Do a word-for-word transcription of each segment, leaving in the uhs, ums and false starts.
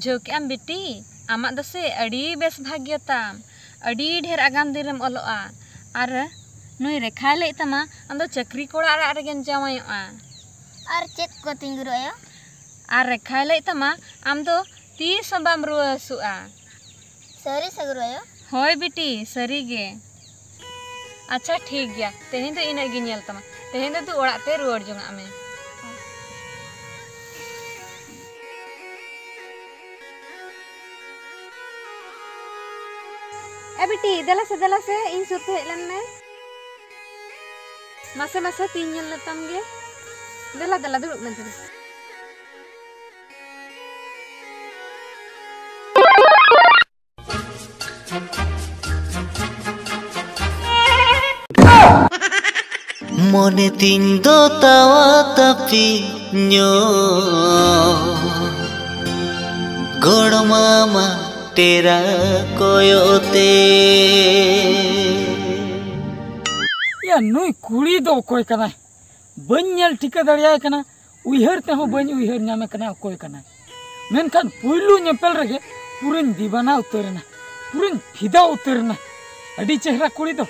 ᱵᱩᱡᱷᱟᱹᱣ ᱠᱮᱜ ᱟᱢ ᱵᱤᱴᱤ, ᱟᱢᱟᱜ ᱫᱚ ᱥᱮ ᱟᱹᱰᱤ ᱵᱮᱥ ᱵᱷᱟᱜᱽᱭᱚ ᱛᱟᱢ, ᱟᱹᱰᱤ ᱰᱷᱮᱨ ᱟᱜᱟᱢ ᱫᱤᱱ ᱨᱮᱢ ᱚᱞᱚᱜᱼᱟ᱾ ᱟᱨ ᱱᱩᱭ ᱨᱮᱠᱷᱟᱭ ᱞᱟᱹᱭᱮᱫ ᱛᱟᱢᱟ ᱟᱢ ᱫᱚ ᱪᱟᱹᱠᱨᱤ ᱠᱚᱲᱟ ᱚᱲᱟᱜ ᱨᱮᱜᱮᱢ ᱡᱟᱶᱟᱭᱚᱜᱼᱟ᱾ ᱟᱨ ᱪᱮᱫ ᱠᱚ ᱛᱤᱧ ᱜᱩᱨᱩ ᱟᱭᱳ? ᱟᱨ ᱨᱮᱠᱷᱟᱭ ᱞᱟᱹᱭᱮᱫ ᱛᱟᱢᱟ ᱟᱢ ᱫᱚ ᱛᱤᱥ ᱦᱚᱸ ᱵᱟᱢ ᱨᱩᱣᱟᱹ ᱦᱟᱹᱥᱩᱜᱼᱟ᱾ ᱥᱟᱹᱨᱤ ᱥᱮ ᱜᱩᱨᱩ ᱟᱭᱳ? ᱦᱳᱭ ᱵᱤᱴᱤ, ᱥᱟᱹᱨᱤ ᱜᱮ᱾ ᱟᱪᱪᱷᱟ, ᱴᱷᱤᱠ ᱜᱮᱭᱟ, ᱛᱮᱦᱮᱧ ᱫᱚ ᱤᱱᱟᱹᱜ ᱜᱤᱧ ᱧᱮᱞ ᱛᱟᱢᱟ᱾ ᱛᱮᱦᱮᱧ ᱫᱚ ᱫᱩ ᱚᱲᱟᱜ ᱛᱮ ᱨᱩᱣᱟᱹᱲ ᱡᱚᱝᱟᱜ ᱢᱮ᱾ ᱮ ᱵᱤᱴᱤ, ᱫᱮᱞᱟ ᱥᱮ, ᱫᱮᱞᱟ ᱥᱮ, ᱤᱧ ᱥᱩᱨ ᱛᱮ ᱦᱮᱡ ᱞᱮᱱ ᱢᱮ᱾ ᱢᱟᱥᱮ, ᱢᱟᱥᱮ, ᱛᱤᱧ ᱧᱮᱞ ᱞᱮᱛᱟᱢ ᱜᱮ᱾ ᱫᱮᱞᱟ, ᱫᱮᱞᱟ, ᱫᱩᱲᱩᱵ ᱢᱮ ᱫᱮᱞᱟ᱾ ᱢᱚᱱᱮ ᱛᱤᱧ ᱫᱚ ᱛᱟᱣᱟ ᱛᱟᱹᱯᱤ ᱧᱚᱜ, ᱜᱚᱲᱚᱢᱟᱢᱟ ᱴᱮᱨᱟ ᱠᱚᱭᱚᱜ ᱛᱮ᱾ ᱭᱟ, ᱱᱩᱭ ᱠᱩᱲᱤ ᱫᱚ ᱚᱠᱚᱭ ᱠᱟᱱᱟᱭ? ᱵᱟᱹᱧ ᱧᱮᱞ ᱴᱷᱤᱠᱟᱹ ᱫᱟᱲᱮᱭᱟᱭ ᱠᱟᱱᱟ, ᱩᱭᱦᱟᱹᱨ ᱛᱮᱦᱚᱸ ᱵᱟᱹᱧ ᱩᱭᱦᱟᱹᱨ ᱧᱟᱢᱮ ᱠᱟᱱᱟ ᱚᱠᱚᱭ ᱠᱟᱱᱟᱭ᱾ ᱢᱮᱱᱠᱷᱟᱱ ᱯᱩᱭᱞᱩ ᱧᱮᱯᱮᱞ ᱨᱮᱜᱮ ᱯᱩᱨᱟᱹᱧ ᱫᱤᱵᱟᱱᱟ ᱩᱛᱟᱹᱨ ᱮᱱᱟ, ᱯᱩᱨᱟᱹᱧ ᱯᱷᱤᱫᱟ ᱩᱛᱟᱹᱨ ᱮᱱᱟ᱾ ᱟᱹᱰᱤ ᱪᱮᱦᱨᱟ ᱠᱩᱲᱤ ᱫᱚ᱾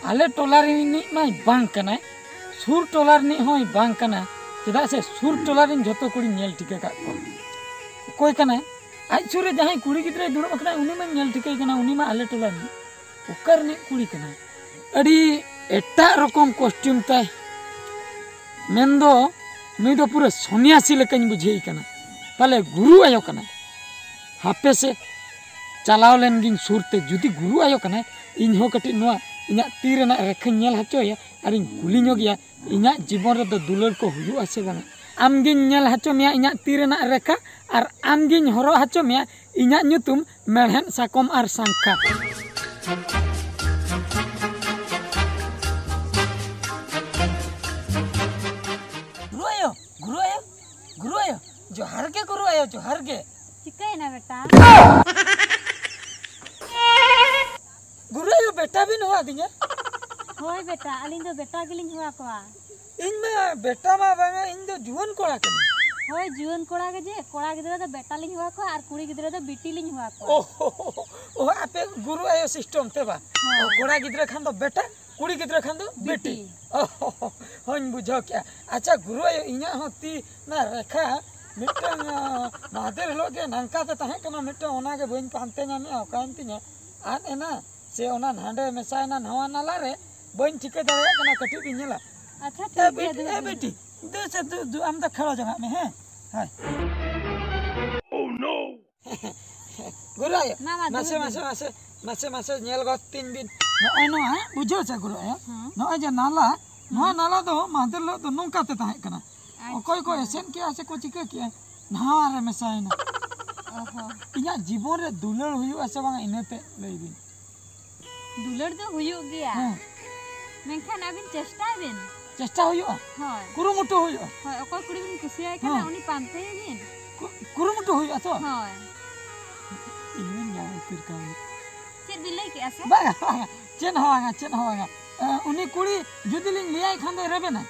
ᱟᱞᱮ ᱴᱚᱞᱟ ᱨᱤᱱᱤᱡ ᱢᱟᱭ ᱵᱟᱝ ᱠᱟᱱᱟᱭ, ᱥᱩᱨ ᱴᱚᱞᱟ ᱨᱤᱱᱤᱡ ᱦᱚᱸᱭ ᱵᱟᱝ ᱠᱟᱱᱟ, ᱪᱮᱫᱟᱜ ᱥᱮ ᱥᱩᱨ ᱴᱚᱞᱟ ᱨᱤᱱ ᱡᱷᱚᱛᱚ ᱠᱩᱲᱤᱧ ᱧᱮᱞ ᱴᱷᱤᱠᱟᱹ ᱠᱟᱜ ᱠᱚᱣᱟ᱾ ᱚᱠᱚᱭ ᱠᱟᱱᱟᱭ? ᱟᱡ ᱥᱩᱨ ᱨᱮ ᱡᱟᱦᱟᱸᱭ ᱠᱩᱲᱤ ᱜᱤᱫᱽᱨᱟᱹᱭ ᱫᱩᱲᱩᱵ ᱟᱠᱟᱱᱟᱭ, ᱩᱱᱤ ᱢᱟᱧ ᱧᱮᱞ ᱴᱷᱤᱠᱟᱹᱭ ᱠᱟᱱᱟ, ᱩᱱᱤ ᱢᱟ ᱟᱞᱮ ᱴᱚᱞᱟ ᱨᱤᱱᱤᱡ᱾ ᱚᱠᱟ ᱨᱤᱱᱤᱡ ᱠᱩᱲᱤ ᱠᱟᱱᱟᱭ? ᱟᱹᱰᱤ ᱮᱴᱟᱜ ᱨᱚᱠᱚᱢ ᱠᱚᱥᱴᱤᱭᱩᱢ ᱛᱟᱭ, ᱢᱮᱱᱫᱚ ᱱᱩᱭ ᱫᱚ ᱯᱩᱨᱟᱹ ᱥᱚᱱᱱᱭᱟᱥᱤ ᱞᱮᱠᱟᱧ ᱵᱩᱡᱷᱟᱹᱣᱮ ᱠᱟᱱᱟ᱾ ᱯᱟᱞᱮ ᱜᱩᱨᱩ ᱟᱭᱳ ᱠᱟᱱᱟᱭ᱾ ᱦᱟᱯᱮ ᱥᱮ, ᱪᱟᱞᱟᱣ ᱞᱮᱱ ᱜᱤᱧ ᱥᱩᱨ ᱛᱮ, ᱡᱩᱫᱤ ᱜᱩᱨᱩ ᱟᱭᱳ ᱠᱟᱱᱟᱭ, ᱤᱧ ᱦᱚᱸ ᱠᱟᱹᱴᱤᱡ ᱱᱚᱣᱟ ᱤᱧᱟᱹᱜ ᱛᱤ ᱨᱮᱱᱟᱜ ᱨᱮᱠᱷᱟᱧ ᱧᱮᱞ ᱦᱚᱪᱚᱭᱟ ᱟᱨᱤᱧ ᱠᱩᱞᱤ ᱧᱚᱜᱮᱭᱟ, ᱤᱧᱟᱹᱜ ᱡᱤᱵᱚᱱ ᱨᱮᱫᱚ ᱫᱩᱞᱟᱹᱲ ᱠᱚ ᱦᱩᱭᱩᱜᱼᱟ ᱥᱮ ᱵᱟᱝᱟ? ᱟᱢᱜᱤᱧ ᱧᱮᱞ ᱦᱚᱪᱚ ᱢᱮᱭᱟ ᱤᱧᱟᱹᱜ ᱛᱤ ᱨᱮᱱᱟᱜ ᱨᱮᱠᱷᱟ, ᱟᱨ ᱟᱢᱜᱤᱧ ᱦᱚᱨᱚᱜ ᱦᱚᱪᱚ ᱢᱮᱭᱟ ᱤᱧᱟᱹᱜ ᱧᱩᱛᱩᱢ ᱢᱮᱲᱦᱮᱫ ᱥᱟᱠᱚᱢ ᱟᱨ ᱥᱟᱝᱠᱷᱟ᱾ ᱜᱩᱨᱩ ᱟᱭᱳ, ᱜᱩᱨᱩ ᱟᱭᱳ, ᱜᱩᱨᱩ ᱟᱭᱳ, ᱡᱚᱦᱟᱨ ᱜᱮ ᱜᱩᱨᱩ ᱟᱭᱳ, ᱡᱚᱦᱟᱨ ᱜᱮ᱾ ᱪᱤᱠᱟᱹᱭᱮᱱᱟ ᱵᱮᱴᱟ? ᱜᱩᱨᱩ ᱟᱭᱳ, ᱵᱮᱴᱟ ᱵᱤᱱ ᱦᱚᱦᱚ ᱟᱹᱫᱤᱧᱟ? ᱦᱳᱭ ᱵᱮᱴᱟ, ᱟᱹᱞᱤᱧ ᱫᱚ ᱵᱮᱴᱟ ᱜᱮᱞᱤᱧ ᱦᱚᱦᱚ ᱟᱠᱚᱣᱟ᱾ ᱤᱧ ᱢᱟ ᱵᱮᱴᱟ ᱢᱟ ᱵᱟᱝᱟ, ᱤᱧ ᱫᱚ ᱡᱩᱣᱟᱹᱱ ᱠᱚᱲᱟ ᱠᱟᱹᱱᱟᱹᱧ᱾ ᱦᱳᱭ, ᱡᱩᱣᱟᱹᱱ ᱠᱚᱲᱟ ᱜᱮ ᱡᱮ, ᱠᱚᱲᱟ ᱜᱤᱫᱽᱨᱟᱹ ᱫᱚ ᱵᱮᱴᱟ ᱞᱤᱧ ᱦᱚᱦᱚ ᱟᱠᱚᱣᱟ ᱟᱨ ᱠᱩᱲᱤ ᱜᱤᱫᱽᱨᱟᱹ ᱫᱚ ᱵᱤᱴᱤ ᱞᱤᱧ ᱦᱚᱦᱚ ᱟᱠᱚᱣᱟ᱾ ᱚ, ᱚ, ᱟᱯᱮ ᱜᱩᱨᱩ ᱟᱭᱳ system ᱛᱮ ᱵᱟ? ᱦᱳᱭ᱾ ᱚ, ᱠᱚᱲᱟ ᱜᱤᱫᱽᱨᱟᱹ ᱠᱷᱟᱱ ᱫᱚ ᱵᱮᱴᱟ, ᱠᱩᱲᱤ ᱜᱤᱫᱽᱨᱟᱹ ᱠᱷᱟᱱ ᱫᱚ ᱵᱤᱴᱤ᱾ ᱵᱤᱴᱤ᱾ ᱚ, ᱦᱚᱧ ᱵᱩᱡᱷᱟᱹᱣ ᱠᱮᱜᱼᱟ᱾ ᱟᱪᱪᱷᱟ ᱜᱩᱨᱩ ᱟᱭᱳ, ᱤᱧᱟᱹᱜ ᱦᱚᱸ ᱛᱤ ᱚᱱᱟ ᱨᱮᱠᱷᱟ ᱢᱤᱫᱴᱟᱝ, ᱟᱸ, ᱢᱟᱦᱫᱮᱨ ᱦᱤᱞᱳᱜ ᱜᱮ ᱱᱚᱝᱠᱟ ᱛᱮ ᱛᱟᱦᱮᱸ ᱠᱟᱱᱟ ᱢᱤᱫᱴᱟᱝ, ᱚᱱᱟ ᱜᱮ ᱵᱟᱹᱧ ᱯᱟᱱᱛᱮ ᱧᱟᱢᱮᱜᱼᱟ, ᱚᱠᱟᱭᱮᱱ ᱛᱤᱧᱟ? ᱟᱫ ᱮᱱᱟ ᱥᱮ ᱚᱱᱟ ᱦᱟᱸᱰᱮ ᱢᱮᱥᱟᱭᱮᱱᱟ ᱱᱟᱣᱟ ᱱᱟᱞᱟ ᱨᱮ? ᱵᱟᱹᱧ ᱴᱷᱤᱠᱟᱹ ᱫᱟᱲᱮᱭᱟᱜ ᱠᱟᱱᱟ, ᱠᱟᱹᱴᱤᱡ ᱵᱤᱱ ᱧᱮᱞᱟ᱾ ᱟᱪᱪᱷᱟ, ᱮ ᱴᱷᱤᱠ ᱜᱮᱭᱟ, ᱵᱤᱴᱤ, ᱫᱩᱲᱩᱵ ᱮ ᱵᱤᱱ᱾ ᱵᱤᱴᱤ, ᱫᱩ ᱥᱮ ᱫᱩ, ᱫᱩ, ᱟᱢ ᱫᱚ ᱠᱷᱮᱲᱚ ᱡᱚᱝᱟᱜ ᱢᱮ, ᱦᱮᱸ? ᱦᱳᱭ᱾ ᱜᱩᱨᱩ ᱟᱭᱳ, ᱢᱟ, ᱢᱟ, ᱢᱟᱥᱮ, ᱫᱩᱲᱩᱵ ᱢᱟᱥᱮ, ᱵᱤᱱ᱾ ᱢᱟᱥᱮ, ᱢᱟᱥᱮ, ᱢᱟᱥᱮ ᱧᱮᱞ ᱜᱚᱫ ᱛᱤᱧ ᱵᱤᱱ᱾ ᱱᱚᱜᱼᱚᱭ ᱱᱚᱣᱟ, ᱦᱮᱸ, ᱵᱩᱡᱷᱟᱹᱣ ᱥᱮ ᱜᱩᱨᱩ ᱟᱭᱳ? ᱦᱮᱸ᱾ ᱱᱚᱜᱼᱚᱭ ᱡᱮ ᱱᱟᱞᱟ, ᱱᱚᱣᱟ ᱦᱮᱸ᱾ ᱱᱟᱞᱟ ᱫᱚ ᱢᱟᱦᱫᱮᱨ ᱦᱤᱞᱳᱜ ᱫᱚ ᱱᱚᱝᱠᱟ ᱛᱮ ᱛᱟᱦᱮᱸ ᱠᱟᱱᱟ᱾ ᱟᱪᱪᱷᱟ᱾ ᱚᱠᱚᱭ ᱠᱚ ᱮᱥᱮᱫ ᱠᱮᱜᱼᱟ ᱥᱮ ᱠᱚ ᱪᱤᱠᱟᱹ ᱠᱮᱜᱼᱟ, ᱱᱟᱣᱟ ᱨᱮ ᱢᱮᱥᱟᱭᱮᱱᱟ᱾ ᱚ ᱦᱚᱸ᱾ ᱤᱧᱟᱹᱜ ᱡᱤᱵᱚᱱ ᱨᱮ ᱫᱩᱞᱟᱹᱲ ᱦᱩᱭᱩᱜᱼᱟ ᱥᱮ ᱵᱟᱝ, ᱤᱱᱟᱹ ᱛᱮᱫ ᱞᱟᱹᱭ ᱵᱤᱱ᱾ ᱫᱩᱞᱟᱹᱲ ᱫᱚ ᱦᱩᱭᱩᱜ ᱜᱮᱭᱟ᱾ ᱦᱮᱸ᱾ ᱢᱮᱱᱠᱷᱟᱱ ᱟᱹᱵᱤᱱ ᱪᱮᱥᱴᱟᱭ ᱵᱤᱱ᱾ ᱪᱮᱥᱴᱟ ᱦᱩᱭᱩᱜᱼᱟ? ᱦᱳᱭ᱾ ᱠᱩᱨᱩᱢᱩᱴᱩ ᱦᱩᱭᱩᱜᱼᱟ? ᱦᱳᱭ, ᱚᱠᱚᱭ ᱠᱩᱲᱤ ᱵᱤᱱ ᱠᱩᱥᱤᱭᱟᱭ ᱠᱟᱱᱟ, ᱦᱮᱸ᱾ ᱩᱱᱤ ᱯᱟᱱᱛᱮᱭᱮ ᱵᱤᱱ᱾ ᱠᱩ-, ᱠᱩᱨᱩᱢᱩᱴᱩ ᱦᱩᱭᱩᱜᱼᱟ ᱛᱚ? ᱦᱳᱭ᱾ ᱤᱧ ᱧᱟᱢ ᱩᱛᱟᱹᱨ ᱠᱟᱱᱟ᱾ ᱪᱮᱫ ᱵᱤᱱ ᱞᱟᱹᱭ ᱠᱮᱜᱼᱟ ᱥᱮ? ᱵᱟᱝᱟ, ᱵᱟᱝᱟ, ᱪᱮᱫ ᱦᱚᱸ ᱵᱟᱝᱟ, ᱪᱮᱫ ᱦᱚᱸ ᱵᱟᱝᱟ᱾ ᱮ, ᱩᱱᱤ ᱠᱩᱲᱤ ᱡᱩᱫᱤ ᱞᱤᱧ ᱞᱟᱹᱭᱟᱭ ᱠᱷᱟᱱ ᱫᱚᱭ ᱨᱮᱵᱮᱱᱟ?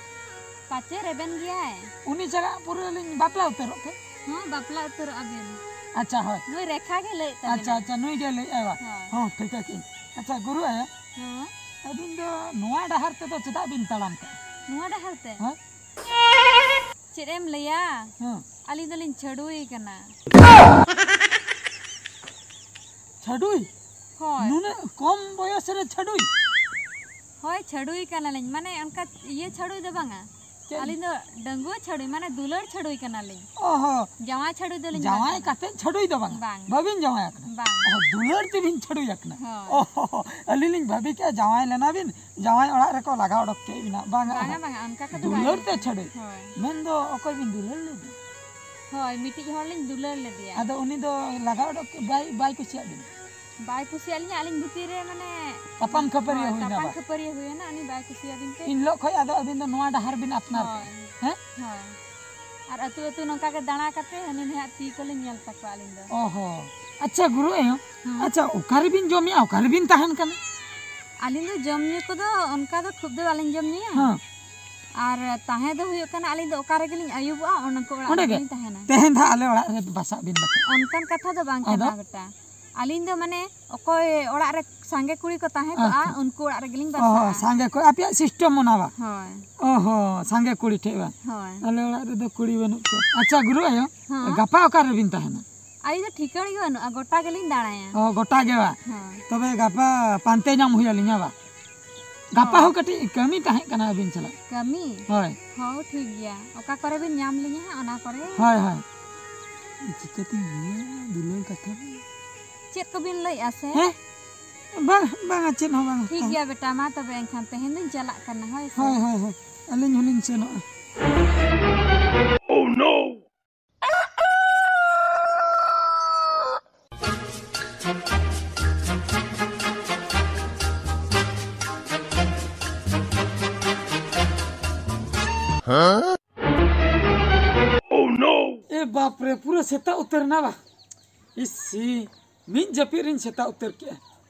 ᱯᱟᱪᱮ ᱨᱮᱵᱮᱱ ᱜᱮᱭᱟᱭ᱾ ᱩᱱᱤ ᱥᱟᱞᱟᱜ ᱯᱩᱨᱟᱹ ᱞᱤᱧ ᱵᱟᱯᱞᱟ ᱩᱛᱟᱹᱨᱚᱜ ᱛᱮ? ᱦᱚᱸ, ᱵᱟᱯᱞᱟ ᱩᱛᱟᱹᱨᱚᱜ ᱟᱵᱤᱱ᱾ ᱟᱪᱪᱷᱟ, ᱦᱳᱭ᱾ ᱱᱩᱭ ᱨᱮᱠᱷᱟ ᱜᱮ ᱞᱟᱹᱭᱮᱫ ᱛᱟᱵᱮᱱᱟ᱾ ᱟᱪᱪᱷᱟ, ᱟᱪᱪᱷᱟ, ᱱᱩᱭ ᱜᱮ ᱞᱟᱹᱭᱮᱫᱼᱟᱭ ᱵᱟ? ᱦᱳᱭ᱾ ᱦᱚᱸ, ᱴᱷᱤᱠᱟᱹ ᱠᱮᱜᱼᱟᱹᱧ᱾ ᱟᱪᱪᱷᱟ, ᱜᱩᱨᱩ ᱟᱭᱳ, ᱦᱚᱸ᱾ ᱟᱹᱵᱤᱱ ᱫᱚ ᱱᱚᱣᱟ ᱰᱟᱦᱟᱨ ᱛᱮᱫᱚ ᱪᱮᱫᱟᱜ ᱵᱤᱱ ᱛᱟᱲᱟᱢ ᱠᱟᱜᱼᱟ? ᱱᱚᱣᱟ ᱰᱟᱦᱟᱨ ᱛᱮ? ᱦᱮᱸ? ᱪᱮᱫ ᱮᱢ ᱞᱟᱹᱭᱟ? ᱦᱮᱸ᱾ ᱟᱹᱞᱤᱧ ᱫᱚᱞᱤᱧ ᱪᱷᱟᱹᱰᱩᱭ ᱠᱟᱱᱟ᱾ ᱪᱷᱟᱹᱰᱩᱭ? ᱦᱳᱭ᱾ ᱱᱩᱱᱟᱹᱜ ᱠᱚᱢ ᱵᱚᱭᱚᱥ ᱨᱮ ᱪᱷᱟᱹᱰᱩᱭ? ᱦᱳᱭ, ᱪᱷᱟᱹᱰᱩᱭ ᱠᱟᱱᱟᱞᱤᱧ, ᱢᱟᱱᱮ ᱚᱱᱠᱟ ᱤᱭᱟᱹ ᱪᱷᱟᱹᱰᱩᱭ ᱫᱚ ᱵᱟᱝᱟ᱾ ᱪᱮᱫ? ᱟᱹᱞᱤᱧ ᱫᱚ ᱰᱟᱺᱜᱩᱣᱟᱹ ᱪᱷᱟᱹᱰᱩᱭ ᱢᱟᱱᱮ ᱫᱩᱞᱟᱹᱲ ᱪᱷᱟᱹᱰᱩᱭ ᱠᱟᱱᱟᱞᱤᱧ᱾ ᱚ ᱦᱚᱸ᱾ ᱡᱟᱶᱟᱭ ᱪᱷᱟᱹᱰᱩᱭ ᱫᱚᱞᱤᱧ ᱵᱟᱝ ᱡᱟᱶᱟᱭ ᱠᱟᱱᱟ᱾ ᱠᱟᱛᱮ ᱪᱷᱟᱹᱰᱩᱭ ᱫᱚ ᱵᱟᱝᱟ? ᱵᱟᱝ᱾ ᱵᱟᱹᱵᱤᱱ ᱡᱟᱶᱟᱭ ᱟᱠᱟᱱᱟ? ᱵᱟᱝ᱾ ᱚ, ᱫᱩᱞᱟᱹᱲ ᱛᱮᱵᱤᱱ ᱪᱷᱟᱹᱰᱩᱭ ᱟᱠᱟᱱᱟ? ᱦᱳᱭ᱾ ᱚ ᱦᱚᱸ, ᱟᱹᱞᱤᱧ ᱞᱤᱧ ᱵᱷᱟᱹᱵᱤ ᱠᱮᱜᱼᱟ ᱡᱟᱶᱟᱭ ᱞᱮᱱᱟ ᱵᱤᱱ, ᱡᱟᱶᱟᱭ ᱚᱲᱟᱜ ᱨᱮᱠᱚ ᱞᱟᱜᱟ ᱚᱰᱚᱠ ᱠᱮᱫ ᱵᱤᱱᱟ᱾ ᱵᱟᱝᱟ, ᱵᱟᱝᱟ, ᱵᱟᱝᱟ, ᱚᱱᱠᱟ ᱠᱚᱫᱚ ᱵᱟᱝ ᱫᱩᱞᱟᱹᱲ ᱛᱮ ᱠᱟᱱᱟ᱾ ᱪᱷᱟᱹᱰᱩᱭ᱾ ᱦᱳᱭ᱾ ᱢᱮᱱᱫᱚ ᱚᱠᱚᱭ ᱵᱤᱱ ᱫᱩᱞᱟᱹᱲ ᱞᱮᱫᱮ? ᱦᱳᱭ, ᱢᱤᱫᱴᱤᱡ ᱦᱚᱲ ᱞᱤᱧ ᱫᱩᱞᱟᱹᱲ ᱞᱮᱫᱮᱭᱟ᱾ ᱟᱫᱚ ᱩᱱᱤ ᱫᱚ ᱞᱟᱜᱟ ᱚᱰᱚᱠ ᱠᱮᱫ, ᱵᱟᱭ, ᱵᱟᱭ ᱠᱩᱥᱤᱭᱟᱜ ᱵᱤᱱᱟ? ᱵᱟᱭ ᱠᱩᱥᱤᱭᱟᱜ ᱞᱤᱧᱟ, ᱟᱹᱞᱤᱧ ᱵᱷᱤᱛᱤᱨ ᱨᱮ ᱢᱟᱱᱮ ᱛᱟᱯᱟᱢ ᱠᱷᱟᱹᱯᱟᱹᱨᱤ ᱦᱳᱭ, ᱦᱩᱭᱱᱟ ᱛᱟᱯᱟᱢ ᱵᱟ? ᱠᱷᱟᱹᱯᱟᱹᱨᱤ ᱦᱩᱭᱮᱱᱟ, ᱩᱱᱤ ᱵᱟᱭ ᱠᱩᱥᱤᱭᱟᱹᱫᱤᱧ ᱛᱮ᱾ ᱤᱱ ᱦᱤᱞᱳᱜ ᱠᱷᱚᱡ ᱟᱫᱚ ᱟᱹᱵᱤᱱ ᱫᱚ ᱱᱚᱣᱟ ᱰᱟᱦᱟᱨ ᱵᱤᱱ ᱟᱯᱱᱟᱨ ᱦᱳᱭ᱾ ᱠᱮᱫᱟ, ᱦᱮᱸ? ᱦᱳᱭ᱾ ᱟᱨ ᱟᱹᱛᱩ ᱟᱹᱛᱩ ᱱᱚᱝᱠᱟ ᱜᱮ ᱫᱟᱬᱟ ᱠᱟᱛᱮ ᱦᱟᱹᱱᱤ ᱱᱟᱹᱭᱟᱜ ᱛᱤ ᱠᱚᱞᱤᱧ ᱧᱮᱞ ᱛᱟᱠᱚᱣᱟ ᱟᱹᱞᱤᱧ ᱫᱚ᱾ ᱚ ᱦᱚᱸ᱾ ᱟᱪᱪᱷᱟ ᱜᱩᱨᱩ ᱟᱭᱳ, ᱦᱮᱸ᱾ ᱟᱪᱪᱷᱟ ᱚᱠᱟ ᱨᱮᱵᱤᱱ ᱡᱚᱢᱮᱜᱼᱟ, ᱚᱠᱟ ᱨᱮᱵᱤᱱ ᱛᱟᱦᱮᱱ ᱠᱟᱱᱟ? ᱟᱹᱞᱤᱧ ᱫᱚ ᱡᱚᱢ ᱧᱩ ᱠᱚᱫᱚ ᱚᱱᱠᱟ ᱫᱚ ᱠᱷᱩᱵ ᱫᱚ ᱵᱟᱹᱞᱤᱧ ᱡᱚᱢ ᱧᱩᱭᱟ᱾ ᱦᱮᱸ᱾ ᱟᱨ ᱛᱟᱦᱮᱸ ᱫᱚ ᱦᱩᱭᱩᱜ ᱠᱟᱱᱟ, ᱟᱹᱞᱤᱧ ᱫᱚ ᱚᱠᱟ ᱨᱮᱜᱮᱞᱤᱧ ᱟᱹᱭᱩᱵᱚᱜᱼᱟ, ᱚᱱᱟ ᱠᱚ ᱚᱲᱟᱜ ᱚᱸᱰᱮ ᱜᱮ? ᱨᱮᱜᱮᱞᱤᱧ ᱛᱟᱦᱮᱱᱟ᱾ ᱛᱮᱦᱮᱧ ᱫᱚ ᱦᱟᱸᱜ ᱟᱞᱮ ᱚᱲᱟᱜ ᱨᱮ ᱵᱟᱥᱟᱜ ᱵᱤᱱ ᱵᱟᱠᱷᱟᱱ᱾ ᱚᱱᱠᱟᱱ ᱠᱟᱛᱷᱟ ᱫᱚ ᱵᱟᱝ ᱠᱟᱱᱟ ᱟᱫᱚ? ᱵᱮᱴᱟ᱾ ᱟᱹᱞᱤᱧ ᱫᱚ ᱢᱟᱱᱮ ᱚᱠᱚᱭ ᱚᱲᱟᱜ ᱨᱮ ᱥᱟᱸᱜᱮ ᱠᱩᱲᱤ ᱠᱚ ᱛᱟᱦᱮᱸ ᱠᱚᱜᱼᱟ, ᱟᱪᱪᱷᱟ᱾ ᱩᱱᱠᱩ ᱚᱲᱟᱜ ᱨᱮᱜᱮᱞᱤᱧ ᱚ, ᱵᱟᱥᱟᱜᱼᱟ᱾ ᱥᱟᱸᱜᱮ ᱠᱩᱲᱤ, ᱟᱯᱮᱭᱟᱜ system ᱚᱱᱟ ᱵᱟ? ᱦᱳᱭ᱾ ᱚ ᱦᱚᱸ, ᱥᱟᱸᱜᱮ ᱠᱩᱲᱤ ᱴᱷᱮᱡ ᱵᱟ? ᱦᱳᱭ᱾ ᱟᱞᱮ ᱚᱲᱟᱜ ᱨᱮᱫᱚ ᱠᱩᱲᱤ ᱵᱟᱹᱱᱩᱜ ᱠᱚᱣᱟ᱾ ᱟᱪᱪᱷᱟ, ᱜᱩᱨᱩ ᱟᱭᱳ, ᱦᱚᱸ᱾ ᱜᱟᱯᱟ ᱚᱠᱟ ᱨᱮᱵᱤᱱ ᱛᱟᱦᱮᱱᱟ? ᱟᱹᱞᱤᱧ ᱫᱚ ᱴᱷᱤᱠᱟᱹᱱ ᱜᱮ ᱵᱟᱹᱱᱩᱜᱼᱟ, ᱜᱚᱴᱟ ᱜᱮᱞᱤᱧ ᱫᱟᱬᱟᱭᱟ᱾ ᱚ, ᱜᱚᱴᱟ ᱜᱮ ᱵᱟ? ᱦᱳᱭ᱾ ᱛᱚᱵᱮ ᱜᱟᱯᱟ ᱯᱟᱱᱛᱮ ᱧᱟᱢ ᱦᱩᱭ ᱟᱹᱞᱤᱧᱟ ᱵᱟ? ᱜᱟᱯᱟ ᱦᱳᱭ᱾ ᱦᱚᱸ ᱠᱟᱹᱴᱤᱡ ᱠᱟᱹᱢᱤ ᱛᱟᱦᱮᱸ ᱠᱟᱱᱟ ᱟᱹᱵᱤᱱ ᱥᱟᱞᱟᱜ᱾ ᱠᱟᱹᱢᱤ? ᱦᱳᱭ᱾ ᱦᱚᱸ, ᱴᱷᱤᱠ ᱜᱮᱭᱟ᱾ ᱚᱠᱟ ᱠᱚᱨᱮ ᱵᱤᱱ ᱧᱟᱢ ᱞᱤᱧᱟ ᱦᱟᱸᱜ, ᱚᱱᱟ ᱠᱚᱨᱮ᱾ ᱦᱳᱭ, ᱦᱳᱭ᱾ ᱪᱤᱠᱟᱹᱛᱤᱧ ᱞᱟᱹᱭᱟ ᱫᱩᱞᱟᱹᱲ ᱠᱟᱛᱷᱟ? ᱪᱮᱫ ᱠᱚᱵᱤᱱ ᱞᱟᱹᱭᱮᱜᱼᱟ ᱥᱮ? ᱦᱮᱸ? ᱵᱟᱝ, ᱵᱟᱝᱟ, ᱪᱮᱫ ᱦᱚᱸ ᱵᱟᱝᱟ᱾ ᱴᱷᱤᱠ ᱜᱮᱭᱟ ᱵᱮᱴᱟ, ᱢᱟ ᱛᱚᱵᱮ ᱮᱱᱠᱷᱟᱱ ᱛᱮᱦᱮᱧ ᱫᱚᱧ ᱪᱟᱞᱟᱜ ᱠᱟᱱᱟ, ᱦᱳᱭ ᱥᱮ? ᱦᱳᱭ, ᱦᱳᱭ, ᱦᱳᱭ᱾ ᱟᱹᱞᱤᱧ ᱦᱚᱸᱞᱤᱧ ᱥᱮᱱᱚᱜᱼᱟ᱾ ᱮ ᱵᱟᱯ ᱨᱮ, ᱯᱩᱨᱟᱹ ᱥᱮᱛᱟᱜ ᱩᱛᱟᱹᱨ ᱮᱱᱟ ᱵᱟ᱾ ᱤᱥᱤ, ᱢᱤᱫ ᱡᱟᱹᱯᱤᱫ ᱨᱤᱧ ᱥᱮᱛᱟᱜ ᱩᱛᱟᱹᱨ ᱠᱮᱜᱼᱟ᱾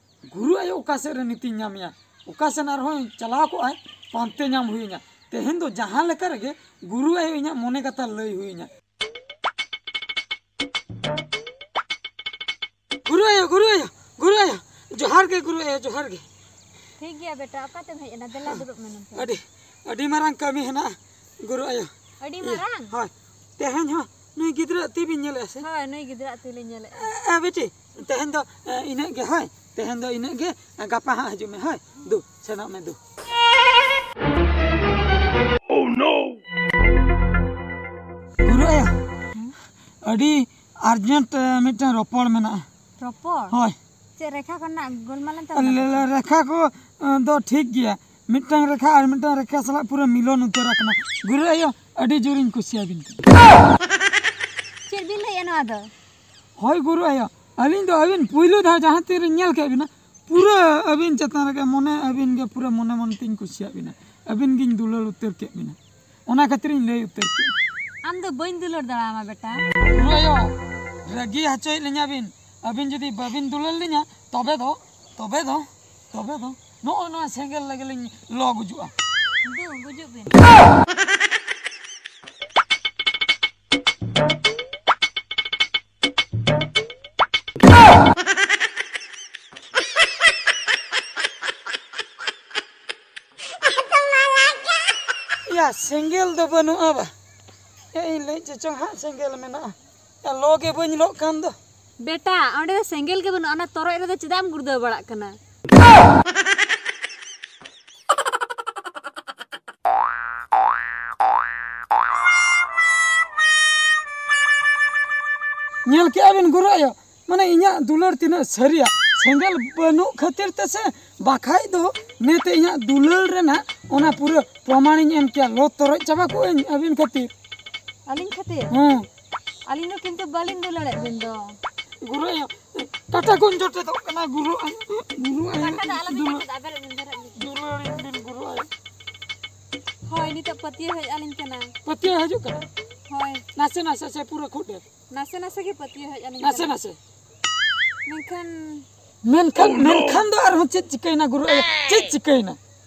ᱜᱩᱨᱩ ᱟᱭᱳ ᱚᱠᱟ ᱥᱮᱫ ᱨᱮ ᱱᱤᱛᱤᱧ ᱧᱟᱢᱮᱭᱟ? ᱚᱠᱟ ᱥᱮᱱ ᱟᱨᱦᱚᱸ ᱪᱟᱞᱟᱣ ᱠᱚᱜᱼᱟᱭ, ᱯᱟᱱᱛᱮ ᱧᱟᱢ ᱦᱩᱭᱤᱧᱟ᱾ ᱛᱮᱦᱮᱧ ᱫᱚ ᱡᱟᱦᱟᱸ ᱞᱮᱠᱟ ᱨᱮᱜᱮ ᱜᱩᱨᱩ ᱟᱭᱳ ᱤᱧᱟᱹᱜ ᱢᱚᱱᱮ ᱠᱟᱛᱷᱟ ᱞᱟᱹᱭ ᱦᱩᱭᱤᱧᱟ᱾ ᱜᱩᱨᱩ ᱟᱭᱳ, ᱜᱩᱨᱩ ᱟᱭᱳ, ᱜᱩᱨᱩ ᱟᱭᱳ, ᱡᱚᱦᱟᱨ ᱜᱮ ᱜᱩᱨᱩ ᱟᱭᱳ, ᱡᱚᱦᱟᱨ ᱜᱮ᱾ ᱴᱷᱤᱠ ᱜᱮᱭᱟ ᱵᱮᱴᱟ, ᱚᱠᱟᱛᱮᱢ ᱦᱮᱡ ᱮᱱᱟ? ᱫᱮᱞᱟ ᱫᱩᱲᱩᱵ ᱢᱮ ᱱᱚᱱᱛᱮ᱾ ᱟᱹᱰᱤ, ᱟᱹᱰᱤ ᱢᱟᱨᱟᱝ ᱠᱟᱹᱢᱤ ᱦᱮᱱᱟᱜᱼᱟ ᱜᱩᱨᱩ ᱟᱭᱳ᱾ ᱟᱹᱰᱤ ᱤᱭᱟᱹ, ᱢᱟᱨᱟᱝ? ᱦᱳᱭ, ᱛᱮᱦᱮᱧ ᱦᱚᱸ ᱱᱩᱭ ᱜᱤᱫᱽᱨᱟᱹ ᱛᱤ ᱵᱤᱱ ᱧᱮᱞᱮᱫᱼᱟ ᱥᱮ? ᱦᱳᱭ, ᱱᱩᱭ ᱜᱤᱫᱽᱨᱟᱹ ᱛᱤ ᱞᱤᱧ ᱧᱮᱞᱮᱫᱼᱟ᱾ ᱮ, ᱮ, ᱵᱤᱴᱤ, ᱛᱮᱦᱮᱧ ᱫᱚ, ᱮ, ᱤᱱᱟᱹᱜ ᱜᱮ, ᱦᱳᱭ, ᱛᱮᱦᱮᱧ ᱫᱚ ᱤᱱᱟᱹᱜ ᱜᱮ, ᱮ, ᱜᱟᱯᱟ ᱦᱟᱸᱜ ᱦᱤᱡᱩᱜ ᱢᱮ, ᱦᱳᱭ, ᱫᱩ, ᱥᱮᱱᱚᱜ ᱢᱮ, ᱫᱩ᱾ ᱜᱩᱨᱩ ᱟᱭᱳ, ᱟᱹᱰᱤ urgent, ᱮ, ᱢᱤᱫᱴᱟᱝ ᱨᱚᱯᱚᱲ ᱢᱮᱱᱟᱜᱼᱟ᱾ ᱨᱚᱯᱚᱲ? ᱦᱳᱭ᱾ ᱪᱮᱫ ᱨᱮᱠᱷᱟ ᱠᱚᱨᱮᱱᱟᱜ ᱜᱳᱞᱢᱟᱞ ᱮᱱ ᱛᱟᱵᱚᱱᱟ? ᱞᱮ-, ᱞᱮ-, ᱨᱮᱠᱷᱟ ᱠᱚ, ᱮ, ᱫᱚ ᱴᱷᱤᱠ ᱜᱮᱭᱟ᱾ ᱢᱤᱫᱴᱟᱝ ᱨᱮᱠᱷᱟ ᱟᱨ ᱢᱤᱫᱴᱟᱝ ᱨᱮᱠᱷᱟ ᱥᱟᱞᱟᱜ ᱯᱩᱨᱟᱹ ᱢᱤᱞᱚᱱ ᱩᱛᱟᱹᱨ ᱟᱠᱟᱱᱟ᱾ ᱜᱩᱨᱩ ᱟᱭᱳ, ᱟᱹᱰᱤ ᱡᱳᱨᱤᱧ ᱠᱩᱥᱤᱭᱟᱵᱤᱱ ᱠᱟᱱᱟ᱾ ᱪᱮᱫ ᱵᱤᱱ ᱞᱟᱹᱭᱮᱫᱼᱟ ᱱᱚᱣᱟ ᱫᱚ? ᱦᱳᱭ ᱜᱩᱨᱩ ᱟᱭᱳ, ᱟᱹᱞᱤᱧ ᱫᱚ ᱟᱹᱵᱤᱱ ᱯᱩᱭᱞᱩ ᱫᱷᱟᱣ ᱡᱟᱦᱟᱸ ᱛᱤᱱ ᱨᱤᱧ ᱧᱮᱞ ᱠᱮᱫ ᱵᱤᱱᱟ, ᱯᱩᱨᱟᱹ ᱟᱹᱵᱤᱱ ᱪᱮᱛᱟᱱ ᱨᱮᱜᱮ ᱢᱚᱱᱮ, ᱟᱹᱵᱤᱱ ᱜᱮ ᱯᱩᱨᱟᱹ ᱢᱚᱱᱮ ᱢᱚᱱᱮ ᱛᱤᱧ ᱠᱩᱥᱤᱭᱟᱜ ᱵᱤᱱᱟ᱾ ᱟᱹᱵᱤᱱ ᱜᱤᱧ ᱫᱩᱞᱟᱹᱲ ᱩᱛᱟᱹᱨ ᱠᱮᱫ ᱵᱤᱱᱟ᱾ ᱚᱱᱟ ᱠᱷᱟᱹᱛᱤᱨᱤᱧ ᱞᱟᱹᱭ ᱩᱛᱟᱹᱨ ᱠᱮᱫᱼᱟ᱾ ᱟᱢ ᱫᱚ ᱵᱟᱹᱧ ᱫᱩᱞᱟᱹᱲ ᱫᱟᱲᱮᱭᱟᱢᱟ ᱵᱮᱴᱟ᱾ ᱜᱩᱨᱩ ᱟᱭᱳ, ᱨᱟᱹᱜᱤ ᱦᱚᱪᱚᱭᱮᱫ ᱞᱤᱧᱟ ᱵᱤᱱ᱾ ᱟᱹᱵᱤᱱ ᱡᱩᱫᱤ ᱵᱟᱹᱵᱤᱱ ᱫᱩᱞᱟᱹᱲ ᱞᱤᱧᱟ, ᱛᱚᱵᱮ ᱫᱚ, ᱛᱚᱵᱮ ᱫᱚ, ᱛᱚᱵᱮ ᱫᱚ ᱱᱚᱜᱼᱚ ᱱᱚᱣᱟ ᱥᱮᱸᱜᱮᱞ ᱨᱮᱜᱮ ᱞᱤᱧ ᱞᱚ ᱜᱩᱡᱩᱜᱼᱟ᱾ ᱫᱩ, ᱜᱩᱡᱩᱜ ᱵᱤᱱ᱾ ᱭᱟ, ᱥᱮᱸᱜᱮᱞ ᱫᱚ ᱵᱟᱹᱱᱩᱜᱼᱟ ᱵᱟ᱾ ᱮ, ᱤᱧ ᱞᱟᱹᱭ ᱪᱮᱫ ᱪᱚᱝ ᱦᱟᱸᱜ ᱥᱮᱸᱜᱮᱞ ᱢᱮᱱᱟᱜᱼᱟ᱾ ᱭᱟ, ᱞᱚ ᱜᱮ ᱵᱟᱹᱧ ᱞᱚᱜ ᱠᱟᱱ ᱫᱚ᱾ ᱵᱮᱴᱟ, ᱚᱸᱰᱮ ᱫᱚ ᱥᱮᱸᱜᱮᱞ ᱜᱮ ᱵᱟᱹᱱᱩᱜᱼᱟ, ᱚᱱᱟ ᱛᱚᱨᱚᱡ ᱨᱮᱫᱚ ᱪᱮᱫᱟᱜ ᱮᱢ ᱜᱩᱲᱫᱟᱹᱣ ᱵᱟᱲᱟᱜ ᱠᱟᱱᱟ? ᱧᱮᱞ ᱠᱮᱜᱼᱟ ᱵᱤᱱ ᱜᱩᱨᱩ ᱟᱭᱳ, ᱢᱟᱱᱮ ᱤᱧᱟᱹᱜ ᱫᱩᱞᱟᱹᱲ ᱛᱤᱱᱟᱹᱜ ᱥᱟᱹᱨᱤᱭᱟ᱾ ᱥᱮᱸᱜᱮᱞ ᱵᱟᱹᱱᱩᱜ ᱠᱷᱟᱹᱛᱤᱨ ᱛᱮ ᱥᱮ, ᱵᱟᱠᱷᱟᱡ ᱫᱚ ᱱᱤᱛ ᱤᱧᱟᱹᱜ ᱫᱩᱞᱟᱹᱲ ᱨᱮᱱᱟᱜ ᱚᱱᱟ ᱯᱩᱨᱟᱹ ᱯᱨᱚᱢᱟᱬᱤᱧ ᱮᱢ ᱠᱮᱭᱟ, ᱞᱚ ᱛᱚᱨᱚᱡ ᱪᱟᱵᱟ ᱠᱚᱜᱼᱟᱹᱧ ᱟᱹᱵᱤᱱ ᱠᱷᱟᱹᱛᱤᱨ᱾ ᱟᱹᱞᱤᱧ ᱠᱷᱟᱹᱛᱤᱨ? ᱦᱮᱸ᱾ ᱟᱹᱞᱤᱧ ᱫᱚ ᱠᱤᱱᱛᱩ ᱵᱟᱹᱞᱤᱧ ᱫᱩᱞᱟᱹᱲᱮᱫ ᱵᱤᱱ ᱫᱚ᱾ ᱜᱩᱨᱩ ᱟᱭᱳ, ᱠᱟᱴᱟ ᱠᱚᱧ ᱡᱚᱴᱮᱫᱚᱜ ᱠᱟᱱᱟ, ᱜᱩᱨᱩ ᱟᱭᱳ, ᱜᱩᱨᱩ ᱟᱭᱳ, ᱠᱟᱴᱟ ᱫᱚ ᱟᱞᱚᱵᱤᱱ ᱫᱩᱞᱟᱹᱲ, ᱡᱚᱴᱮᱫᱟ, ᱟᱵᱮᱱ ᱨᱮᱵᱮᱱ ᱫᱷᱟᱨᱟᱜ ᱵᱤᱱ᱾ ᱫᱩᱞᱟᱹᱲᱤᱧ ᱵᱤᱱ ᱜᱩᱨᱩ ᱟᱭᱳ᱾ ᱦᱳᱭ, ᱱᱤᱛᱚᱜ ᱯᱟᱹᱛᱭᱟᱹᱣ ᱦᱮᱡ ᱟᱹᱞᱤᱧ ᱠᱟᱱᱟ᱾ ᱯᱟᱹᱛᱭᱟᱹᱣ ᱦᱤᱡᱩᱜ ᱠᱟᱱᱟ? ᱦᱳᱭ᱾ ᱱᱟᱥᱮ ᱱᱟᱥᱮ ᱥᱮ ᱯᱩᱨᱟᱹ ᱠᱷᱩᱵ ᱰᱷᱮᱨ? ᱱᱟᱥᱮ ᱱᱟᱥᱮ ᱜᱮ ᱯᱟᱹᱛᱭᱟᱹᱣ ᱦᱮᱡ ᱟᱹᱞᱤᱧ ᱱᱟᱥᱮ ᱠᱟᱱᱟ᱾ ᱱᱟᱥᱮ᱾ ᱢᱮᱱᱠᱷᱟᱱ ᱢᱮᱱᱠᱷᱟᱱ, ᱢᱮᱱᱠᱷᱟᱱ ᱫᱚ ᱟᱨᱦᱚᱸ ᱪᱮᱫ ᱪᱤᱠᱟᱹᱭᱮᱱᱟ ᱜᱩᱨᱩ ᱟᱭᱳ? ᱪᱮᱫ ᱪᱤᱠᱟᱹᱭᱮᱱᱟ?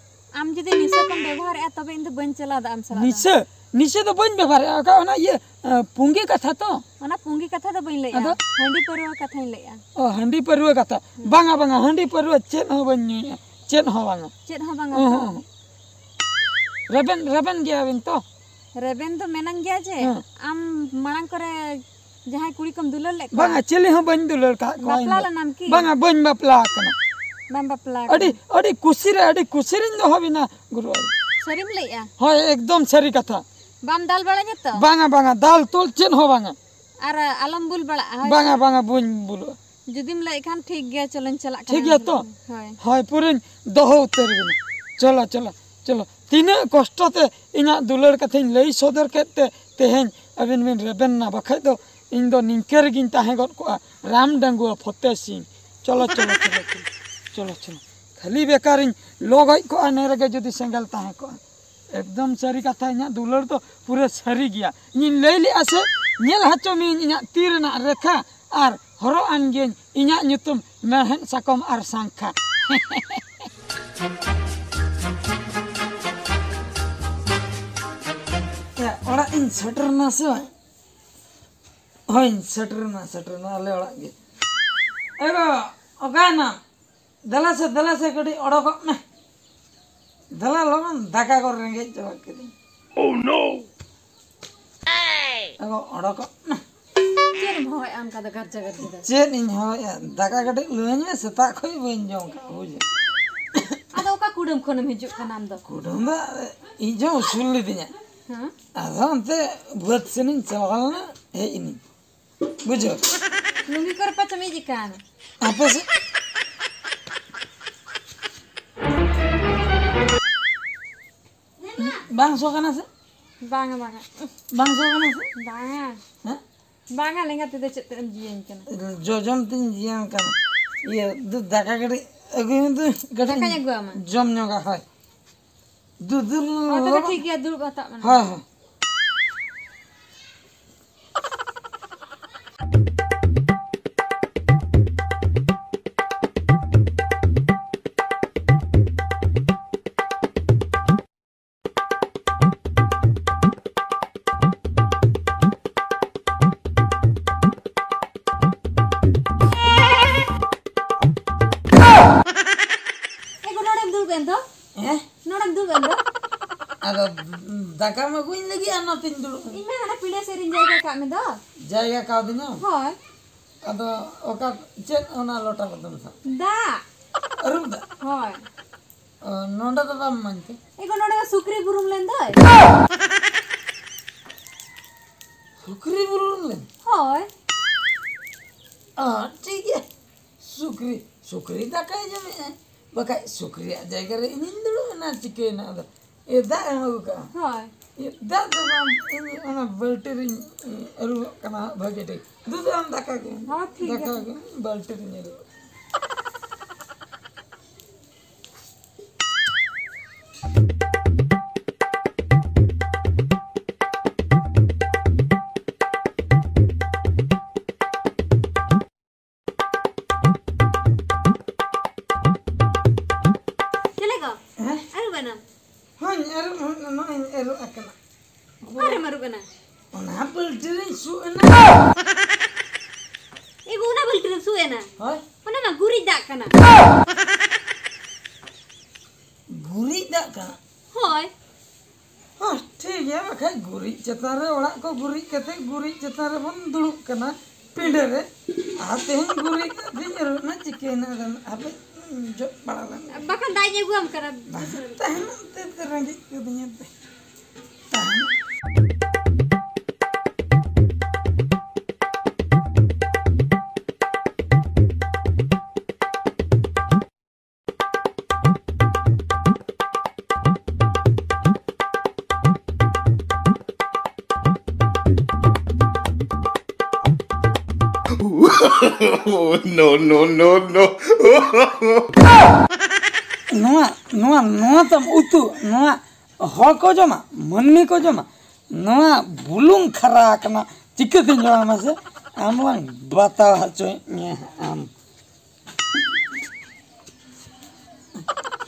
ᱟᱢ ᱡᱩᱫᱤ ᱱᱤᱥᱟᱹ ᱠᱚᱢ ᱵᱮᱵᱚᱦᱟᱨᱮᱫᱼᱟ, ᱛᱚᱵᱮ ᱤᱧ ᱫᱚ ᱵᱟᱹᱧ ᱪᱟᱞᱟᱣ ᱫᱟᱲᱮᱭᱟᱜᱼᱟ ᱟᱢ ᱥᱟᱞᱟᱜ ᱫᱚ᱾ ᱱᱤᱥᱟᱹ? ᱱᱤᱥᱟᱹ ᱫᱚ ᱵᱟᱹᱧ ᱵᱮᱵᱚᱦᱟᱨᱮᱫᱼᱟ, ᱚᱠᱟ ᱚᱱᱟ ᱤᱭᱟᱹ, ᱟ, ᱯᱩᱸᱜᱤ ᱠᱟᱛᱷᱟ ᱛᱚ? ᱚᱱᱟ ᱯᱩᱸᱜᱤ ᱠᱟᱛᱷᱟ ᱫᱚ ᱵᱟᱹᱧ ᱞᱟᱹᱭᱮᱫᱼᱟ, ᱟᱫᱚ? ᱦᱟᱺᱰᱤ ᱯᱟᱹᱨᱣᱟᱹ ᱠᱟᱛᱷᱟᱧ ᱞᱟᱹᱭᱮᱫᱼᱟ᱾ ᱚ, ᱦᱟᱺᱰᱤ ᱯᱟᱹᱨᱣᱟᱹ ᱠᱟᱛᱷᱟ᱾ ᱦᱩᱸ᱾ ᱵᱟᱝᱟ, ᱵᱟᱝᱟ, ᱦᱟᱺᱰᱤ ᱯᱟᱹᱨᱣᱟᱹ ᱪᱮᱫ ᱦᱚᱸ ᱵᱟᱹᱧ ᱧᱩᱭᱮᱫᱼᱟ, ᱪᱮᱫ ᱦᱚᱸ ᱵᱟᱝᱟ᱾ ᱪᱮᱫ ᱦᱚᱸ ᱵᱟᱝᱟ ᱚᱦᱚᱸ, ᱛᱚ? ᱚᱦᱚᱸ᱾ ᱨᱮᱵᱮᱱ, ᱨᱮᱵᱮᱱ ᱜᱮᱭᱟᱵᱤᱱ ᱛᱚ? ᱨᱮᱵᱮᱱ ᱫᱚ ᱢᱮᱱᱟᱝ ᱜᱮᱭᱟ ᱡᱮ, ᱦᱮᱸ᱾ ᱟᱢ ᱢᱟᱲᱟᱝ ᱠᱚᱨᱮ ᱡᱟᱦᱟᱸᱭ ᱠᱩᱲᱤ ᱠᱚᱢ ᱫᱩᱞᱟᱹᱲ ᱞᱮᱫ ᱠᱚᱣᱟ? ᱵᱟᱝᱟ, ᱪᱤᱞᱤ ᱦᱚᱸ ᱵᱟᱹᱧ ᱫᱩᱞᱟᱹᱲ ᱠᱟᱜ ᱠᱚᱣᱟ ᱤᱧ ᱵᱟᱯᱞᱟ ᱫᱚ᱾ ᱞᱮᱱᱟᱢ ᱠᱤ? ᱵᱟᱝᱟ, ᱵᱟᱹᱧ ᱵᱟᱯᱞᱟ ᱟᱠᱟᱱᱟ᱾ ᱵᱟᱢ ᱵᱟᱯᱞᱟ ᱟᱹᱰᱤ, ᱟᱠᱟᱱᱟ? ᱟᱹᱰᱤ ᱠᱩᱥᱤ ᱨᱮ, ᱟᱹᱰᱤ ᱠᱩᱥᱤ ᱨᱤᱧ ᱫᱚᱦᱚ ᱵᱤᱱᱟ, ᱜᱩᱨᱩ ᱟᱭᱳ᱾ ᱥᱟᱹᱨᱤᱢ ᱞᱟᱹᱭᱮᱜᱼᱟ? ᱦᱳᱭ, ᱮᱠᱫᱚᱢ ᱥᱟᱹᱨᱤ ᱠᱟᱛᱷᱟ᱾ ᱵᱟᱢ ᱫᱟᱞ ᱵᱟᱲᱟᱧᱟ ᱛᱚ? ᱵᱟᱝᱟ, ᱵᱟᱝᱟ, ᱫᱟᱞ ᱛᱚᱞ ᱪᱮᱫ ᱦᱚᱸ ᱵᱟᱝᱟ᱾ ᱟᱨ ᱟᱞᱚᱢ ᱵᱩᱞ ᱵᱟᱲᱟᱜᱼᱟ, ᱦᱳᱭ ᱵᱟᱝᱟ, ᱥᱮ? ᱵᱟᱝᱟ, ᱵᱟᱹᱧ ᱵᱩᱞᱩᱜᱼᱟ᱾ ᱡᱩᱫᱤᱢ ᱞᱟᱹᱭᱮᱫ ᱠᱷᱟᱱ ᱴᱷᱤᱠ ᱜᱮᱭᱟ, ᱪᱚᱞᱚᱧ ᱪᱟᱞᱟᱜ ᱠᱟᱱᱟ᱾ ᱴᱷᱤᱠ ᱜᱮᱭᱟ ᱛᱚ? ᱦᱳᱭ᱾ ᱦᱳᱭ, ᱯᱩᱨᱟᱹᱧ ᱫᱚᱦᱚ ᱩᱛᱟᱹᱨ ᱵᱤᱱᱟ᱾ ᱪᱚᱞᱚ, ᱪᱚᱞᱚ, ᱪᱚᱞᱚ᱾ ᱛᱤᱱᱟᱹᱜ ᱠᱚᱥᱴᱚ ᱛᱮ ᱤᱧᱟᱹᱜ ᱫᱩᱞᱟᱹᱲ ᱠᱟᱛᱷᱟᱧ ᱞᱟᱹᱭ ᱥᱚᱫᱚᱨ ᱠᱮᱫ ᱛᱮ ᱛᱮᱦᱮᱧ ᱟᱹᱵᱤᱱ ᱵᱤᱱ ᱨᱮᱵᱮᱱ ᱱᱟ, ᱵᱟᱠᱷᱟᱡ ᱫᱚ ᱤᱧ ᱫᱚ ᱱᱤᱝᱠᱟᱹ ᱨᱮᱜᱤᱧ ᱛᱟᱦᱮᱸ ᱜᱚᱫ ᱠᱚᱜᱼᱟ, ᱨᱟᱢ ᱰᱟᱺᱜᱩᱣᱟᱹ ᱯᱷᱚᱛᱮ ᱥᱤᱝ᱾ ᱪᱚᱞᱚ, ᱪᱚᱞᱚ, ᱪᱚᱞᱚ, ᱪᱚᱞᱚ, ᱪᱚᱞᱚ, ᱪᱚᱞᱚ᱾ ᱠᱷᱟᱹᱞᱤ ᱵᱮᱠᱟᱨᱤᱧ ᱞᱚ ᱜᱚᱡ ᱠᱚᱜᱼᱟ, ᱱᱮ ᱨᱮᱜᱮ ᱡᱩᱫᱤ ᱥᱮᱸᱜᱮᱞ ᱛᱟᱦᱮᱸ ᱠᱚᱜᱼᱟ᱾ ᱮᱠᱫᱚᱢ ᱥᱟᱹᱨᱤ ᱠᱟᱛᱷᱟ, ᱤᱧᱟᱹᱜ ᱫᱩᱞᱟᱹᱲ ᱫᱚ ᱯᱩᱨᱟᱹ ᱥᱟᱹᱨᱤ ᱜᱮᱭᱟ᱾ ᱤᱧᱤᱧ ᱞᱟᱹᱭ ᱞᱮᱜᱼᱟ ᱥᱮ, ᱧᱮᱞ ᱦᱚᱪᱚ ᱢᱤᱭᱟᱹᱧ ᱤᱧᱟᱹᱜ ᱛᱤ ᱨᱮᱱᱟᱜ ᱨᱮᱠᱷᱟ, ᱟᱨ ᱦᱚᱨᱚᱜ ᱟᱱ ᱜᱤᱭᱟᱹᱧ ᱤᱧᱟᱹᱜ ᱧᱩᱛᱩᱢ ᱢᱮᱬᱦᱮᱫ ᱥᱟᱠᱚᱢ ᱟᱨ ᱥᱟᱝᱠᱷᱟ᱾ ᱥᱮᱴᱮᱨᱱᱟ ᱥᱮ ᱵᱟᱝ? ᱦᱳᱭ, ᱥᱮᱴᱮᱨᱱᱟ, ᱥᱮᱴᱮᱨᱱᱟ ᱟᱞᱮ ᱚᱲᱟᱜ ᱜᱮ᱾ ᱮ ᱜᱚ, ᱚᱠᱟᱭᱮᱱᱟᱢ? ᱫᱮᱞᱟ ᱥᱮ, ᱫᱮᱞᱟ ᱥᱮ, ᱠᱟᱹᱴᱤᱡ ᱚᱰᱚᱠᱚᱜ ᱢᱮ᱾ ᱫᱮᱞᱟ ᱞᱚᱜᱚᱱ, ᱫᱟᱠᱟ ᱠᱚ ᱨᱮᱸᱜᱮᱡ ᱪᱟᱵᱟ ᱠᱤᱫᱤᱧ᱾ Oh no! ᱮ ᱜᱚ, ᱚᱰᱚᱠᱚᱜ ᱢᱮ᱾ ᱪᱮᱫ ᱮᱢ ᱦᱚᱦᱚᱭᱮᱫᱼᱟ ᱚᱱᱠᱟ ᱫᱚ ᱜᱟᱨᱡᱟ ᱜᱟᱨᱡᱤ ᱫᱚ? ᱪᱮᱫ ᱤᱧ ᱦᱚᱦᱚᱭᱟ? ᱫᱟᱠᱟ ᱠᱟᱹᱴᱤᱡ ᱞᱟᱹᱭᱟᱹᱧ ᱢᱮ, ᱥᱮᱛᱟᱜ ᱠᱷᱚᱱ ᱵᱟᱹᱧ ᱡᱚᱢ ᱠᱟᱜᱼᱟ, ᱵᱩᱡᱷᱟᱹᱣ᱾ ᱟᱫᱚ ᱚᱠᱟ ᱠᱩᱰᱟᱹᱢ ᱠᱷᱚᱱᱮᱢ ᱦᱤᱡᱩᱜ ᱠᱟᱱᱟ ᱟᱢ ᱫᱚ? ᱠᱩᱰᱟᱹᱢ ᱫᱚ ᱤᱧ ᱦᱚᱸ ᱩᱥᱩᱞ ᱞᱤᱫᱤᱧᱟ᱾ ᱦᱮᱸ? ᱟᱫᱚ ᱚᱱᱛᱮ ᱵᱟᱹᱫᱽ ᱥᱮᱱᱤᱧ ᱪᱟᱞᱟᱣ ᱞᱮᱱᱟ, ᱦᱮᱡ ᱮᱱᱤᱧ᱾ ᱵᱩᱡᱷᱟᱹᱣ? ᱞᱩᱝᱜᱤ ᱠᱚᱨᱮ ᱯᱟᱪᱮᱢ ᱤᱡ ᱟᱠᱟᱱ? ᱟᱯᱮ ᱥᱮᱫ? ᱵᱟᱝ ᱥᱚ ᱠᱟᱱᱟ ᱥᱮ? ᱵᱟᱝᱟ, ᱵᱟᱝᱟ᱾ ᱵᱟᱝ ᱥᱚ ᱠᱟᱱᱟ ᱥᱮ? ᱵᱟᱝᱟ᱾ ᱦᱮᱸ? ᱵᱟᱝᱟ, ᱞᱮᱸᱜᱟ ᱛᱤ ᱫᱚ ᱪᱮᱫ ᱛᱮᱢ ᱡᱤᱭᱟᱹᱧ ᱠᱟᱱᱟ? ᱡᱚᱡᱚᱢ ᱛᱤᱧ ᱡᱤᱭᱟᱹᱧ ᱠᱟᱱᱟ᱾ ᱤᱭᱟᱹ, ᱫᱩ, ᱫᱟᱠᱟ ᱠᱟᱹᱴᱤᱡ ᱟᱹᱜᱩᱭ ᱢᱮ, ᱫᱩ, ᱠᱟᱹᱴᱤᱡ ᱫᱟᱠᱟᱧ ᱟᱹᱜᱩᱣᱟᱢᱟ? ᱡᱚᱢ ᱧᱚᱜᱟ, ᱦᱳᱭ᱾ ᱫᱩ, ᱫᱩ, ᱦᱳᱭ, ᱛᱚᱵᱮ ᱞᱚᱞᱚ᱾ ᱴᱷᱤᱠ ᱜᱮᱭᱟ, ᱫᱩᱲᱩᱵ ᱦᱟᱛᱟᱲ ᱢᱮ᱾ ᱦᱳᱭ, ᱦᱳᱭ᱾ ᱮ ᱜᱚ, ᱱᱚᱰᱮᱢ ᱫᱩᱲᱩᱵ ᱮᱱ ᱫᱚ? ᱦᱮᱸ? ᱱᱚᱰᱮᱢ ᱫᱩᱲᱩᱵ ᱮᱱ ᱫᱚ? ᱟᱫᱚ ᱫᱟᱠᱟᱢ ᱟᱹᱜᱩᱧ ᱞᱟᱹᱜᱤᱫ ᱟᱨ ᱱᱚᱛᱮᱧ ᱫᱩᱲᱩᱵ ᱮᱱ᱾ ᱤᱧ ᱢᱟ ᱦᱟᱱᱮ ᱯᱤᱸᱰᱟᱹ ᱥᱮᱫ ᱨᱤᱧ ᱡᱟᱭᱜᱟ ᱠᱟᱜ ᱢᱮ ᱫᱚ᱾ ᱡᱟᱭᱜᱟ ᱠᱟᱣᱫᱤᱧᱟᱢ? ᱦᱳᱭ᱾ ᱟᱫᱚ ᱚᱠᱟ, ᱪᱮᱫ ᱚᱱᱟ ᱞᱚᱴᱟ ᱨᱮᱫᱚᱢ ᱥᱟᱵ? ᱫᱟᱜ᱾ ᱟᱹᱨᱩᱵ ᱫᱟᱜ? ᱦᱳᱭ᱾ ᱚ, ᱱᱚᱰᱮ ᱫᱚ ᱵᱟᱢ ᱢᱟᱧ ᱛᱮ? ᱮ ᱜᱚ, ᱱᱚᱰᱮ ᱢᱟ ᱥᱩᱠᱨᱤ ᱵᱩᱨᱩᱢ ᱞᱮᱱ ᱫᱚᱭ᱾ ᱥᱩᱠᱨᱤ ᱵᱩᱨᱩᱢ ᱞᱮᱱ? ᱦᱳᱭ᱾ ᱚ, ᱴᱷᱤᱠ ᱜᱮᱭᱟ᱾ ᱥᱩᱠᱨᱤ, ᱥᱩᱠᱨᱤ ᱫᱟᱠᱟᱭ ᱡᱚᱢᱮᱜᱼᱟ᱾ ᱵᱟᱠᱷᱟᱡ ᱥᱩᱠᱨᱤᱭᱟᱜ ᱡᱟᱭᱜᱟ ᱨᱮ ᱤᱧᱤᱧ ᱫᱩᱲᱩᱵ ᱮᱱᱟ, ᱪᱤᱠᱟᱹᱭᱮᱱᱟ ᱟᱫᱚ? ᱮ, ᱫᱟᱜ ᱮᱢ ᱟᱹᱜᱩ ᱠᱟᱜᱼᱟ? ᱦᱳᱭ᱾ ᱮ, ᱫᱟᱜ ᱫᱚ ᱵᱟᱝ, ᱤᱧ ᱚᱱᱟ ᱵᱟᱹᱞᱴᱤ ᱨᱤᱧ, ᱮ, ᱟᱹᱨᱩᱵᱚᱜ ᱠᱟᱱᱟ ᱦᱟᱸᱜ ᱵᱷᱟᱜᱮ ᱴᱷᱤᱠ᱾ ᱫᱩ ᱫᱚ ᱟᱢ ᱫᱟᱠᱟ ᱜᱮ᱾ ᱦᱚᱸ, ᱴᱷᱤᱠ ᱫᱟᱠᱟ ᱜᱮᱭᱟ᱾ ᱜᱮ, ᱵᱟᱹᱞᱴᱤ ᱨᱤᱧ ᱟᱹᱨᱩᱵᱚᱜ᱾ ᱪᱮᱞᱮ ᱜᱚ? ᱦᱮᱸ? ᱟᱹᱨᱩᱵ ᱮᱱᱟᱢ? ᱦᱳᱭ, ᱟᱹᱨᱩᱵ, ᱱᱚᱜᱼᱚᱭ ᱟᱹᱨᱩᱵ ᱟᱠᱟᱱᱟ᱾ ᱚᱠᱟᱨᱮᱢ ᱟᱹᱨᱩᱵ ᱮᱱᱟ? ᱚᱱᱟ ᱵᱟᱹᱞᱴᱤ ᱨᱤᱧ ᱥᱩᱜ ᱮᱱᱟ᱾ ᱮ ᱜᱳ, ᱚᱱᱟ ᱵᱟᱹᱞᱴᱤ ᱨᱮᱢ ᱥᱩᱜ ᱮᱱᱟ? ᱦᱳᱭ᱾ ᱚᱱᱟ ᱢᱟ ᱜᱩᱨᱤᱡ ᱫᱟᱜ ᱠᱟᱱᱟ᱾ ᱜᱩᱨᱤᱡ ᱫᱟᱜ ᱠᱟᱱᱟ? ᱦᱳᱭ᱾ ᱦᱚᱸ, ᱴᱷᱤᱠ ᱜᱮᱭᱟ, ᱵᱟᱠᱷᱟᱡ ᱜᱩᱨᱤᱡ ᱪᱮᱛᱟᱱ ᱨᱮ ᱚᱲᱟᱜ ᱠᱚ ᱜᱩᱨᱤᱡ ᱠᱟᱛᱮ ᱜᱩᱨᱤᱡ ᱪᱮᱛᱟᱱ ᱨᱮᱵᱚᱱ ᱫᱩᱲᱩᱵ ᱠᱟᱱᱟ ᱯᱤᱸᱰᱟᱹ ᱨᱮ᱾ ᱟᱨ ᱛᱮᱦᱮᱧ ᱜᱩᱨᱤᱡ ᱠᱟᱛᱮᱧ ᱟᱹᱨᱩᱵ ᱮᱱᱟ, ᱪᱤᱠᱟᱹᱭᱮᱱᱟ? ᱟᱫᱚ ᱦᱟᱯᱮ, ᱡᱚᱜ ᱵᱟᱲᱟ ᱞᱮᱱ ᱜᱮ᱾ ᱵᱟᱠᱷᱟᱱ ᱫᱟᱜ ᱤᱧ ᱟᱹᱜᱩᱣᱟᱢ ᱠᱟᱱᱟ᱾ ᱵᱟᱝ, ᱛᱟᱦᱮᱱ ᱚᱱᱛᱮ ᱨᱮᱸᱜᱮᱡ ᱠᱟᱹᱫᱤᱧᱟ ᱛᱮ᱾ No, no, no, no. ᱱᱚᱣᱟ ᱱᱚᱣᱟ ᱱᱚᱣᱟ ᱛᱟᱢ ᱩᱛᱩ, ᱱᱚᱣᱟ ᱦᱚᱲ ᱠᱚ ᱡᱚᱢᱟ, ᱢᱟᱹᱱᱢᱤ ᱠᱚ ᱡᱚᱢᱟ? ᱱᱚᱣᱟ ᱵᱩᱞᱩᱝ ᱠᱷᱟᱨᱟ ᱟᱠᱟᱱᱟ, ᱪᱤᱠᱟᱹᱛᱮᱧ ᱡᱚᱢᱟ ᱢᱟᱥᱮ? ᱟᱢ ᱞᱟᱝ ᱵᱟᱛᱟᱣ ᱦᱚᱪᱚᱭᱮᱫ ᱢᱮᱭᱟ ᱟᱢ᱾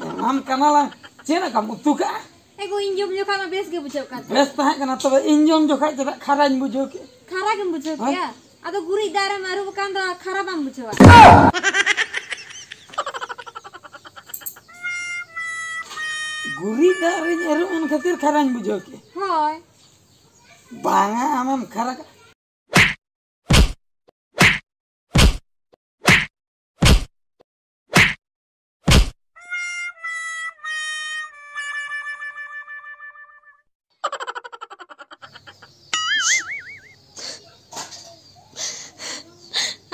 ᱮᱢᱟᱢ ᱠᱟᱱᱟ ᱞᱟᱝ, ᱪᱮᱫ ᱞᱮᱠᱟᱢ ᱩᱛᱩ ᱠᱟᱜᱼᱟ? ᱮ ᱜᱳ, ᱤᱧ ᱡᱚᱢ ᱡᱚᱠᱷᱟᱡ ᱢᱟ ᱵᱮᱥ ᱜᱮ ᱵᱩᱡᱷᱟᱹᱜ ᱠᱟᱱ ᱛᱟᱦᱮᱸ᱾ ᱵᱮᱥ ᱛᱟᱦᱮᱸ ᱠᱟᱱᱟ, ᱛᱚᱵᱮ ᱤᱧ ᱡᱚᱢ ᱡᱚᱠᱷᱟᱡ ᱪᱮᱫᱟᱜ ᱠᱷᱟᱨᱟᱧ ᱵᱩᱡᱷᱟᱹᱣ ᱠᱮᱫ? ᱠᱷᱟᱨᱟ ᱜᱮᱢ ᱵᱩᱡᱷᱟᱹᱣ ᱦᱳᱭ᱾ ᱠᱮᱜᱼᱟ? ᱟᱫᱚ ᱜᱩᱨᱤᱡ ᱫᱟᱜ ᱨᱮᱢ ᱟᱹᱨᱩᱵ ᱟᱠᱟᱱ ᱫᱚ ᱠᱷᱟᱨᱟ ᱵᱟᱢ ᱵᱩᱡᱷᱟᱹᱣᱟ? ᱜᱩᱨᱤᱡ ᱫᱟᱜ ᱨᱤᱧ ᱟᱹᱨᱩᱵ ᱮᱱ ᱠᱷᱟᱹᱛᱤᱨ ᱠᱷᱟᱨᱟᱧ ᱵᱩᱡᱷᱟᱹᱣ ᱠᱮᱫ᱾ ᱦᱳᱭ᱾ ᱵᱟᱝᱟ, ᱟᱢᱮᱢ ᱠᱷᱟᱨᱟ ᱠᱟ-,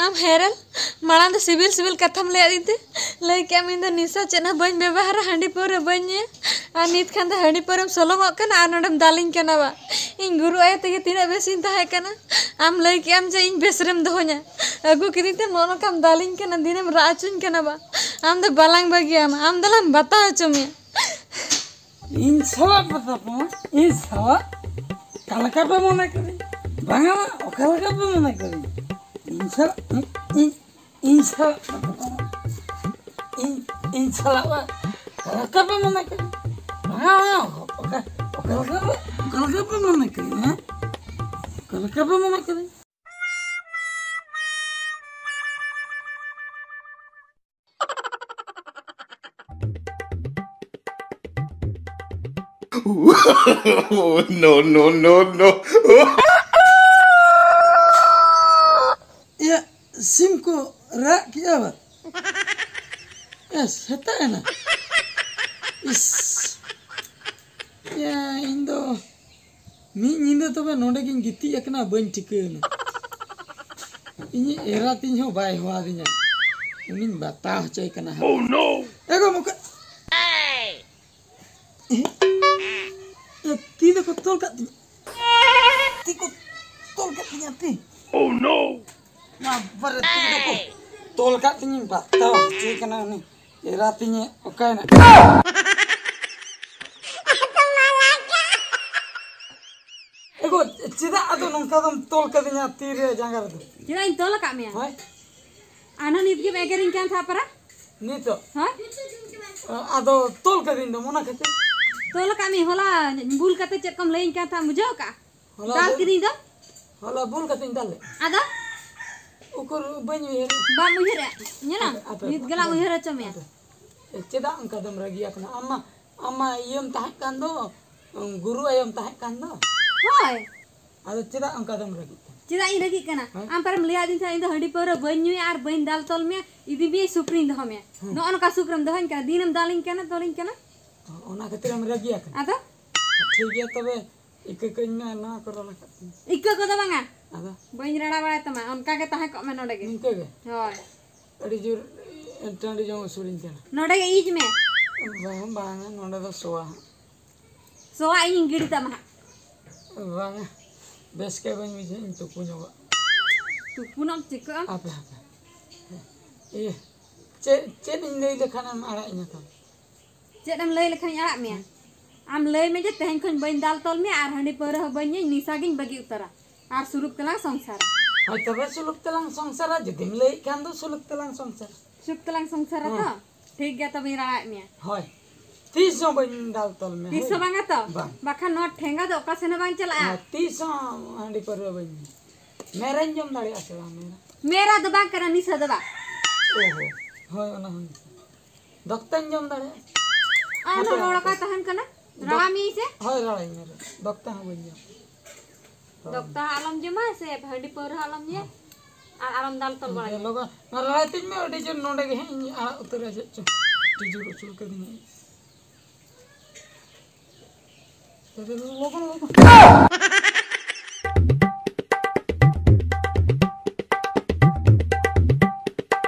ᱟᱢ ᱦᱮᱨᱮᱞ, ᱢᱟᱲᱟᱝ ᱫᱚ ᱥᱤᱵᱤᱞ ᱥᱤᱵᱤᱞ ᱠᱟᱛᱷᱟᱢ ᱞᱟᱹᱭ ᱟᱹᱫᱤᱧ ᱛᱮ, ᱞᱟᱹᱭ ᱠᱮᱜ ᱟᱢ ᱤᱧ ᱫᱚ ᱱᱤᱥᱟ ᱪᱮᱫ ᱦᱚᱸ ᱵᱟᱹᱧ ᱵᱮᱵᱚᱦᱟᱨᱟ, ᱦᱟᱺᱰᱤ ᱯᱟᱹᱣᱨᱟᱹ ᱵᱟᱹᱧ ᱧᱩᱭᱟ, ᱟᱨ ᱱᱤᱛ ᱠᱷᱟᱱ ᱫᱚ ᱦᱟᱺᱰᱤ ᱯᱟᱹᱣᱨᱟᱹᱢ ᱥᱚᱞᱚᱝᱚᱜ ᱠᱟᱱᱟ ᱟᱨ ᱱᱚᱰᱮᱢ ᱫᱟᱞᱤᱧ ᱠᱟᱱᱟ ᱵᱟ᱾ ᱤᱧ ᱜᱩᱨᱩ ᱟᱭᱳ ᱛᱮᱜᱮ ᱛᱤᱱᱟᱹᱜ ᱵᱮᱥᱤᱧ ᱛᱟᱦᱮᱸ ᱠᱟᱱᱟ, ᱟᱢ ᱞᱟᱹᱭ ᱠᱮᱜ ᱟᱢ ᱡᱮ ᱤᱧ ᱵᱮᱥ ᱨᱮᱢ ᱫᱚᱦᱚᱧᱟ, ᱟᱹᱜᱩ ᱠᱤᱫᱤᱧ ᱛᱮ ᱱᱚᱜᱼᱚ ᱱᱚᱝᱠᱟᱢ ᱫᱟᱞᱤᱧ ᱠᱟᱱᱟ, ᱫᱤᱱᱮᱢ ᱨᱟᱜ ᱦᱚᱪᱚᱧ ᱠᱟᱱᱟ ᱵᱟ᱾ ᱟᱢ ᱫᱚ ᱵᱟᱞᱟᱝ ᱵᱟᱹᱜᱤᱭᱟᱢᱟ, ᱟᱢ ᱫᱚᱞᱟᱝ ᱵᱟᱛᱟ ᱦᱚᱪᱚ ᱢᱮᱭᱟ᱾ ᱤᱧ ᱥᱟᱞᱟᱜ ᱯᱮ ᱛᱟᱯᱟᱢᱟ? ᱤᱧ ᱥᱟᱞᱟᱜ? ᱚᱠᱟ ᱞᱮᱠᱟ ᱯᱮ ᱢᱚᱱᱮ ᱠᱤᱫᱤᱧ? ᱵᱟᱝᱟ, ᱚᱠᱟ ᱞᱮᱠᱟ ᱯᱮ ᱢᱚᱱᱮ ᱠᱤᱫᱤᱧ? ᱤᱧ ᱥᱟᱞᱟᱜ, ᱤᱧ, ᱤᱧ, ᱤᱧ ᱥᱟᱞᱟᱜ ᱯᱮ ᱛᱟᱯᱟᱢᱟ? ᱤᱧ, ᱤᱧ ᱥᱟᱞᱟᱜ ᱵᱟ? ᱚᱠᱟ ᱞᱮᱠᱟ ᱯᱮ ᱢᱚᱱᱮ ᱠᱤᱫᱤᱧ? ᱵᱟᱝᱟ, ᱵᱟᱝᱟ, ᱚᱠᱟ, ᱚᱠᱟ ᱞᱮᱠᱟ ᱯᱮ, ᱚᱠᱟ ᱞᱮᱠᱟ ᱯᱮ ᱢᱟᱱᱟ ᱠᱮᱫᱟ, ᱦᱮᱸ? ᱚᱠᱟ ᱞᱮᱠᱟ ᱯᱮ ᱢᱟᱱᱟ ᱠᱮᱫᱟ? No, no, no, no. ᱤᱭᱟᱹ, ᱥᱤᱢ ᱠᱚ ᱨᱟᱜ ᱠᱮᱜᱼᱟ ᱵᱟ? ᱮ, ᱥᱮᱛᱟᱜ ᱮᱱᱟ᱾ ᱤᱥ᱾ ᱤᱭᱟᱹ, ᱤᱧ ᱫᱚ ᱢᱤᱫ ᱧᱤᱫᱟᱹ ᱛᱚᱵᱮ ᱱᱚᱰᱮ ᱜᱤᱧ ᱜᱤᱛᱤᱡ ᱟᱠᱟᱱᱟ, ᱵᱟᱹᱧ ᱴᱷᱤᱠᱟᱹ ᱮᱱᱟ᱾ ᱤᱧᱤᱡ ᱮᱨᱟ ᱛᱤᱧ ᱦᱚᱸ ᱵᱟᱭ ᱦᱚᱦᱚ ᱟᱹᱫᱤᱧᱟ, ᱩᱱᱤᱧ ᱵᱟᱛᱟ ᱦᱚᱪᱚᱭ ᱠᱟᱱᱟ ᱦᱟᱸᱜ᱾ Oh no! ᱮ ᱜᱚ, ᱢᱚᱠᱟ-, ᱮ, ᱛᱤ ᱫᱚᱠᱚ ᱛᱚᱞ ᱠᱟᱜ ᱛᱤᱧᱟ, ᱛᱤ ᱠᱚ ᱛᱚᱞ ᱠᱟᱜ ᱛᱤᱧᱟ, ᱛᱤ᱾ Oh no! ᱵᱟᱵᱟᱨᱮ, ᱛᱤ ᱫᱚᱠᱚ ᱛᱚᱞ ᱠᱟᱜ ᱛᱤᱧᱟ, ᱵᱟᱛᱟ ᱦᱚᱪᱚᱭ ᱠᱟᱱᱟ ᱩᱱᱤ᱾ ᱮᱨᱟ ᱛᱤᱧᱮ ᱚᱠᱟᱭᱮᱱᱟ? ᱮᱜᱳ, ᱪᱮᱫᱟᱜ ᱟᱫᱚ ᱱᱚᱝᱠᱟ ᱫᱚᱢ ᱛᱚᱞ ᱠᱟᱫᱤᱧᱟ ᱛᱤ ᱨᱮ ᱡᱟᱸᱜᱟ ᱨᱮᱫᱚ? ᱪᱮᱫᱟᱜ ᱤᱧ ᱛᱚᱞ ᱟᱠᱟᱫ ᱢᱮᱭᱟ? ᱦᱳᱭ᱾ ᱟᱨ ᱱᱤᱛ ᱜᱮᱢ ᱮᱜᱮᱨᱤᱧ ᱠᱟᱱ ᱛᱟᱦᱮᱸ ᱯᱟᱨᱟ? ᱱᱤᱛᱚᱜ? ᱦᱳᱭ᱾ ᱟᱫᱚ ᱛᱚᱞ ᱠᱟᱫᱤᱧ ᱫᱚᱢ ᱚᱱᱟ ᱠᱷᱟᱹᱛᱤᱨ᱾ ᱛᱚᱞ ᱟᱠᱟᱫ ᱢᱮ, ᱦᱚᱞᱟ ᱵᱩᱞ ᱠᱟᱛᱮ ᱪᱮᱫ ᱠᱚᱢ ᱞᱟᱹᱭᱟᱹᱧ ᱠᱟᱱ ᱛᱟᱦᱮᱸ, ᱵᱩᱡᱷᱟᱹᱣ ᱠᱟᱜᱼᱟ? ᱦᱚᱞᱟ ᱫᱟᱞ ᱵᱩᱞ ᱠᱤᱫᱤᱧ ᱫᱚ᱾ ᱦᱚᱞᱟ ᱵᱩᱞ ᱠᱟᱛᱮᱧ ᱫᱟᱞ ᱞᱮᱫ᱾ ᱟᱫᱚ? ᱩᱠᱩᱨ ᱵᱟᱹᱧ ᱩᱭᱦᱟᱹᱨ᱾ ᱵᱟᱢ ᱩᱭᱦᱟᱹᱨᱟ? ᱧᱮᱞᱟᱢ? ᱟᱯᱮ, ᱟᱯᱮ, ᱱᱤᱛ ᱜᱮᱞᱟᱝ ᱟᱯᱮ, ᱩᱭᱦᱟᱹᱨ ᱦᱚᱪᱚ ᱢᱮᱭᱟ᱾ ᱟᱯᱮ᱾ ᱮ, ᱪᱮᱫᱟᱜ ᱚᱱᱠᱟ ᱫᱚᱢ ᱨᱟᱹᱜᱤ ᱟᱠᱟᱱᱟ? ᱟᱢ ᱢᱟ, ᱟᱢ ᱢᱟ ᱤᱭᱟᱹᱢ ᱛᱟᱦᱮᱸ ᱠᱟᱱ ᱫᱚ, ᱜᱩᱨᱩ ᱟᱭᱳᱢ ᱛᱟᱦᱮᱸ ᱠᱟᱱ ᱫᱚ᱾ ᱦᱳᱭ᱾ ᱟᱫᱚ ᱪᱮᱫᱟᱜ ᱚᱱᱠᱟ ᱫᱚᱢ ᱨᱟᱹᱜᱤᱜ ᱠᱟᱱᱟ? ᱪᱮᱫᱟᱜ ᱤᱧ ᱨᱟᱹᱜᱤᱜ ᱠᱟᱱᱟ? ᱦᱮᱸ? ᱟᱢ ᱯᱟᱨᱮᱢ ᱞᱟᱹᱭᱟᱫᱤᱧ ᱛᱟᱦᱮᱸ, ᱤᱧ ᱫᱚ ᱦᱟᱺᱰᱤ ᱯᱟᱹᱣᱨᱟᱹ ᱵᱟᱹᱧ ᱧᱩᱭᱟ ᱟᱨ ᱵᱟᱹᱧ ᱫᱟᱞ ᱛᱚᱞ ᱢᱮᱭᱟ, ᱤᱫᱤ ᱢᱮᱭᱟᱹᱧ ᱥᱩᱠᱨᱤᱧ ᱫᱚᱦᱚ ᱢᱮᱭᱟ᱾ ᱦᱮᱸ᱾ ᱱᱚᱜᱼᱚ ᱱᱚᱝᱠᱟ ᱥᱩᱠᱨᱮᱢ ᱫᱚᱦᱚᱧ ᱠᱟᱱᱟ, ᱫᱤᱱᱮᱢ ᱫᱟᱞᱤᱧ ᱠᱟᱱᱟ, ᱛᱚᱞᱤᱧ ᱠᱟᱱᱟ᱾ ᱚᱱᱟ ᱠᱷᱟᱹᱛᱤᱨ ᱮᱢ ᱨᱟᱹᱜᱤ ᱟᱠᱟᱱᱟ? ᱟᱫᱚ? ᱴᱷᱤᱠ ᱜᱮᱭᱟ ᱛᱚᱵᱮ, ᱤᱠᱟᱹ ᱠᱟᱹᱧ ᱢᱮ, ᱱᱚᱣᱟ ᱠᱚ ᱨᱚᱲ ᱟᱠᱟᱫ ᱛᱤᱧ᱾ ᱤᱠᱟᱹ ᱠᱚᱫᱚ ᱵᱟᱝᱟ᱾ ᱟᱫᱚ? ᱵᱟᱹᱧ ᱨᱟᱲᱟ ᱵᱟᱲᱟᱭ ᱛᱟᱢᱟ, ᱚᱱᱠᱟ ᱜᱮ ᱛᱟᱦᱮᱸ ᱠᱚᱜ ᱢᱮ ᱱᱚᱰᱮ ᱜᱮ᱾ ᱱᱤᱝᱠᱟᱹ ᱜᱮ? ᱦᱳᱭ᱾ ᱟᱹᱰᱤ ᱡᱳᱨ ᱴᱟᱺᱰᱤ ᱡᱚᱝ ᱩᱥᱩᱞᱤᱧ ᱠᱟᱱᱟ᱾ ᱱᱚᱰᱮ ᱜᱮ ᱤᱡ ᱢᱮ᱾ ᱵᱟᱝ, ᱵᱟᱝᱟ, ᱱᱚᱰᱮ ᱫᱚ ᱥᱚᱣᱟ ᱦᱟᱸᱜ᱾ ᱥᱚᱣᱟ ᱤᱧᱤᱧ ᱜᱤᱰᱤ ᱛᱟᱢᱟ ᱦᱟᱸᱜ᱾ ᱵᱟᱝᱟ, ᱵᱮᱥ ᱜᱮ ᱵᱟᱹᱧ ᱵᱩᱡᱷᱟᱹᱣ, ᱤᱧ ᱛᱩᱯᱩ ᱧᱚᱜᱚᱜ᱾ ᱛᱩᱯᱩᱱᱟᱢ ᱪᱤᱠᱟᱹᱜᱼᱟ? ᱦᱟᱯᱮ, ᱦᱟᱯᱮ᱾ ᱤᱭᱟᱹ, ᱪᱮᱫ, ᱪᱮᱫ ᱤᱧ ᱞᱟᱹᱭ ᱞᱮᱠᱷᱟᱱᱮᱢ ᱟᱲᱟᱜ ᱤᱧᱟ ᱛᱟᱢ? ᱪᱮᱫ ᱮᱢ ᱞᱟᱹᱭ ᱞᱮᱠᱷᱟᱱᱤᱧ ᱟᱲᱟᱜ ᱢᱮᱭᱟ? ᱟᱢ ᱞᱟᱹᱭ ᱢᱮ ᱡᱮ ᱛᱮᱦᱮᱧ ᱠᱷᱚᱱ ᱵᱟᱹᱧ ᱫᱟᱞ ᱛᱚᱞ ᱢᱮᱭᱟ ᱟᱨ ᱦᱟᱺᱰᱤ ᱯᱟᱹᱣᱨᱟᱹ ᱦᱚᱸ ᱵᱟᱹᱧ ᱧᱩᱭ, ᱱᱤᱥᱟ ᱜᱤᱧ ᱵᱟᱹᱜᱤ ᱩᱛᱟᱹᱨᱟ᱾ ᱟᱨ ᱥᱩᱞᱩᱠ ᱛᱮᱞᱟᱝ ᱥᱚᱝᱥᱟᱨᱟ᱾ ᱦᱳᱭ ᱛᱚᱵᱮ ᱥᱩᱞᱩᱠ ᱛᱮᱞᱟᱝ ᱥᱚᱝᱥᱟᱨᱟ, ᱡᱩᱫᱤᱢ ᱞᱟᱹᱭᱮᱫ ᱠᱷᱟᱱ ᱫᱚ ᱥᱩᱞᱩᱠ ᱛᱮᱞᱟᱝ ᱥᱚᱝᱥᱟᱨᱟ᱾ ᱥᱩᱞᱩᱠ ᱛᱮᱞᱟᱝ ᱥᱚᱝᱥᱟᱨᱟ ᱛᱚ? ᱦᱮᱸ᱾ ᱴᱷᱤᱠ ᱜᱮᱭᱟ, ᱛᱚᱵᱮᱧ ᱨᱟᱲᱟᱭᱮᱫ ᱢᱮᱭᱟ᱾ ᱦᱳᱭ᱾ ᱛᱤᱥ ᱦᱚᱸ ᱵᱟᱹᱧ ᱫᱟᱞ ᱛᱚᱞ ᱢᱮᱭᱟ᱾ ᱛᱤᱥ ᱦᱚᱸ ᱵᱟᱝᱟ ᱛᱚ? ᱵᱟᱝ᱾ ᱵᱟᱠᱷᱟᱱ ᱱᱚᱣᱟ ᱴᱷᱮᱸᱜᱟ ᱫᱚ ᱚᱠᱟ ᱥᱮᱱ ᱦᱚᱸ ᱵᱟᱝ ᱪᱟᱞᱟᱜᱼᱟ᱾ ᱦᱮᱸ, ᱛᱤᱥ ᱦᱚᱸ ᱦᱟᱺᱰᱤ ᱯᱟᱹᱣᱨᱟᱹ ᱵᱟᱹᱧ ᱧᱩᱭᱟ᱾ ᱢᱮᱨᱟᱧ ᱡᱚᱢ ᱫᱟᱲᱮᱭᱟᱜᱼᱟ ᱥᱮ ᱵᱟᱝ ᱢᱮᱨᱟ? ᱢᱮᱨᱟ ᱫᱚ ᱵᱟᱝ ᱠᱟᱱᱟ, ᱱᱤᱥᱟᱹ ᱫᱚ ᱵᱟᱝ᱾ ᱳᱦᱳ, ᱦᱳᱭ, ᱚᱱᱟ ᱦᱚᱸ ᱱᱤᱥᱟᱹ᱾ ᱫᱚᱠᱛᱟᱧ ᱡᱚᱢ ᱫᱟᱲᱮᱭᱟᱜᱼᱟ᱾ ᱟᱨ ᱦᱟᱯᱮ, ᱨᱚᱲ ᱦᱟᱯᱮ᱾ ᱚᱠᱟ ᱛᱟᱦᱮᱱ ᱠᱟᱱᱟ? ᱫᱚᱠ-, ᱨᱟᱲᱟ ᱢᱤᱭᱟᱹᱧ ᱥᱮ? ᱦᱳᱭ, ᱨᱟᱲᱟᱧ ᱢᱮ᱾ ᱫᱚᱠᱛᱟ ᱦᱚᱸ ᱵᱟᱹᱧ ᱡᱚᱢ᱾ ᱦᱳᱭ᱾ ᱫᱚᱠᱛᱟ ᱦᱚᱸ ᱟᱞᱚᱢ ᱡᱚᱢᱟ ᱥᱮ ᱦᱟᱺᱰᱤ ᱯᱟᱹᱣᱨᱟᱹ ᱦᱚᱸ ᱟᱞᱚᱢ ᱧᱩᱭᱟ? ᱦᱳᱭ᱾ ᱟᱨ ᱟᱞᱚᱢ ᱫᱟᱞ ᱛᱚᱞ ᱵᱟᱲᱟᱭᱟ? ᱞᱚᱜᱚᱱ, ᱱᱚᱣᱟ ᱨᱟᱲᱟᱭ ᱛᱤᱧ ᱢᱮ, ᱟᱹᱰᱤ ᱡᱳᱨ ᱱᱚᱰᱮ ᱜᱮ ᱦᱟᱸᱜ ᱤᱧ ᱟᱲᱟᱜ ᱩᱛᱟᱹᱨᱟ, ᱪᱮᱫ ᱪᱚ᱾ ᱟᱹᱰᱤ ᱡᱳᱨ ᱩᱥᱩᱞ ᱠᱟᱹᱫᱤᱧᱟ᱾ ᱞᱚᱜᱚᱱ, ᱞᱚᱜᱚᱱ᱾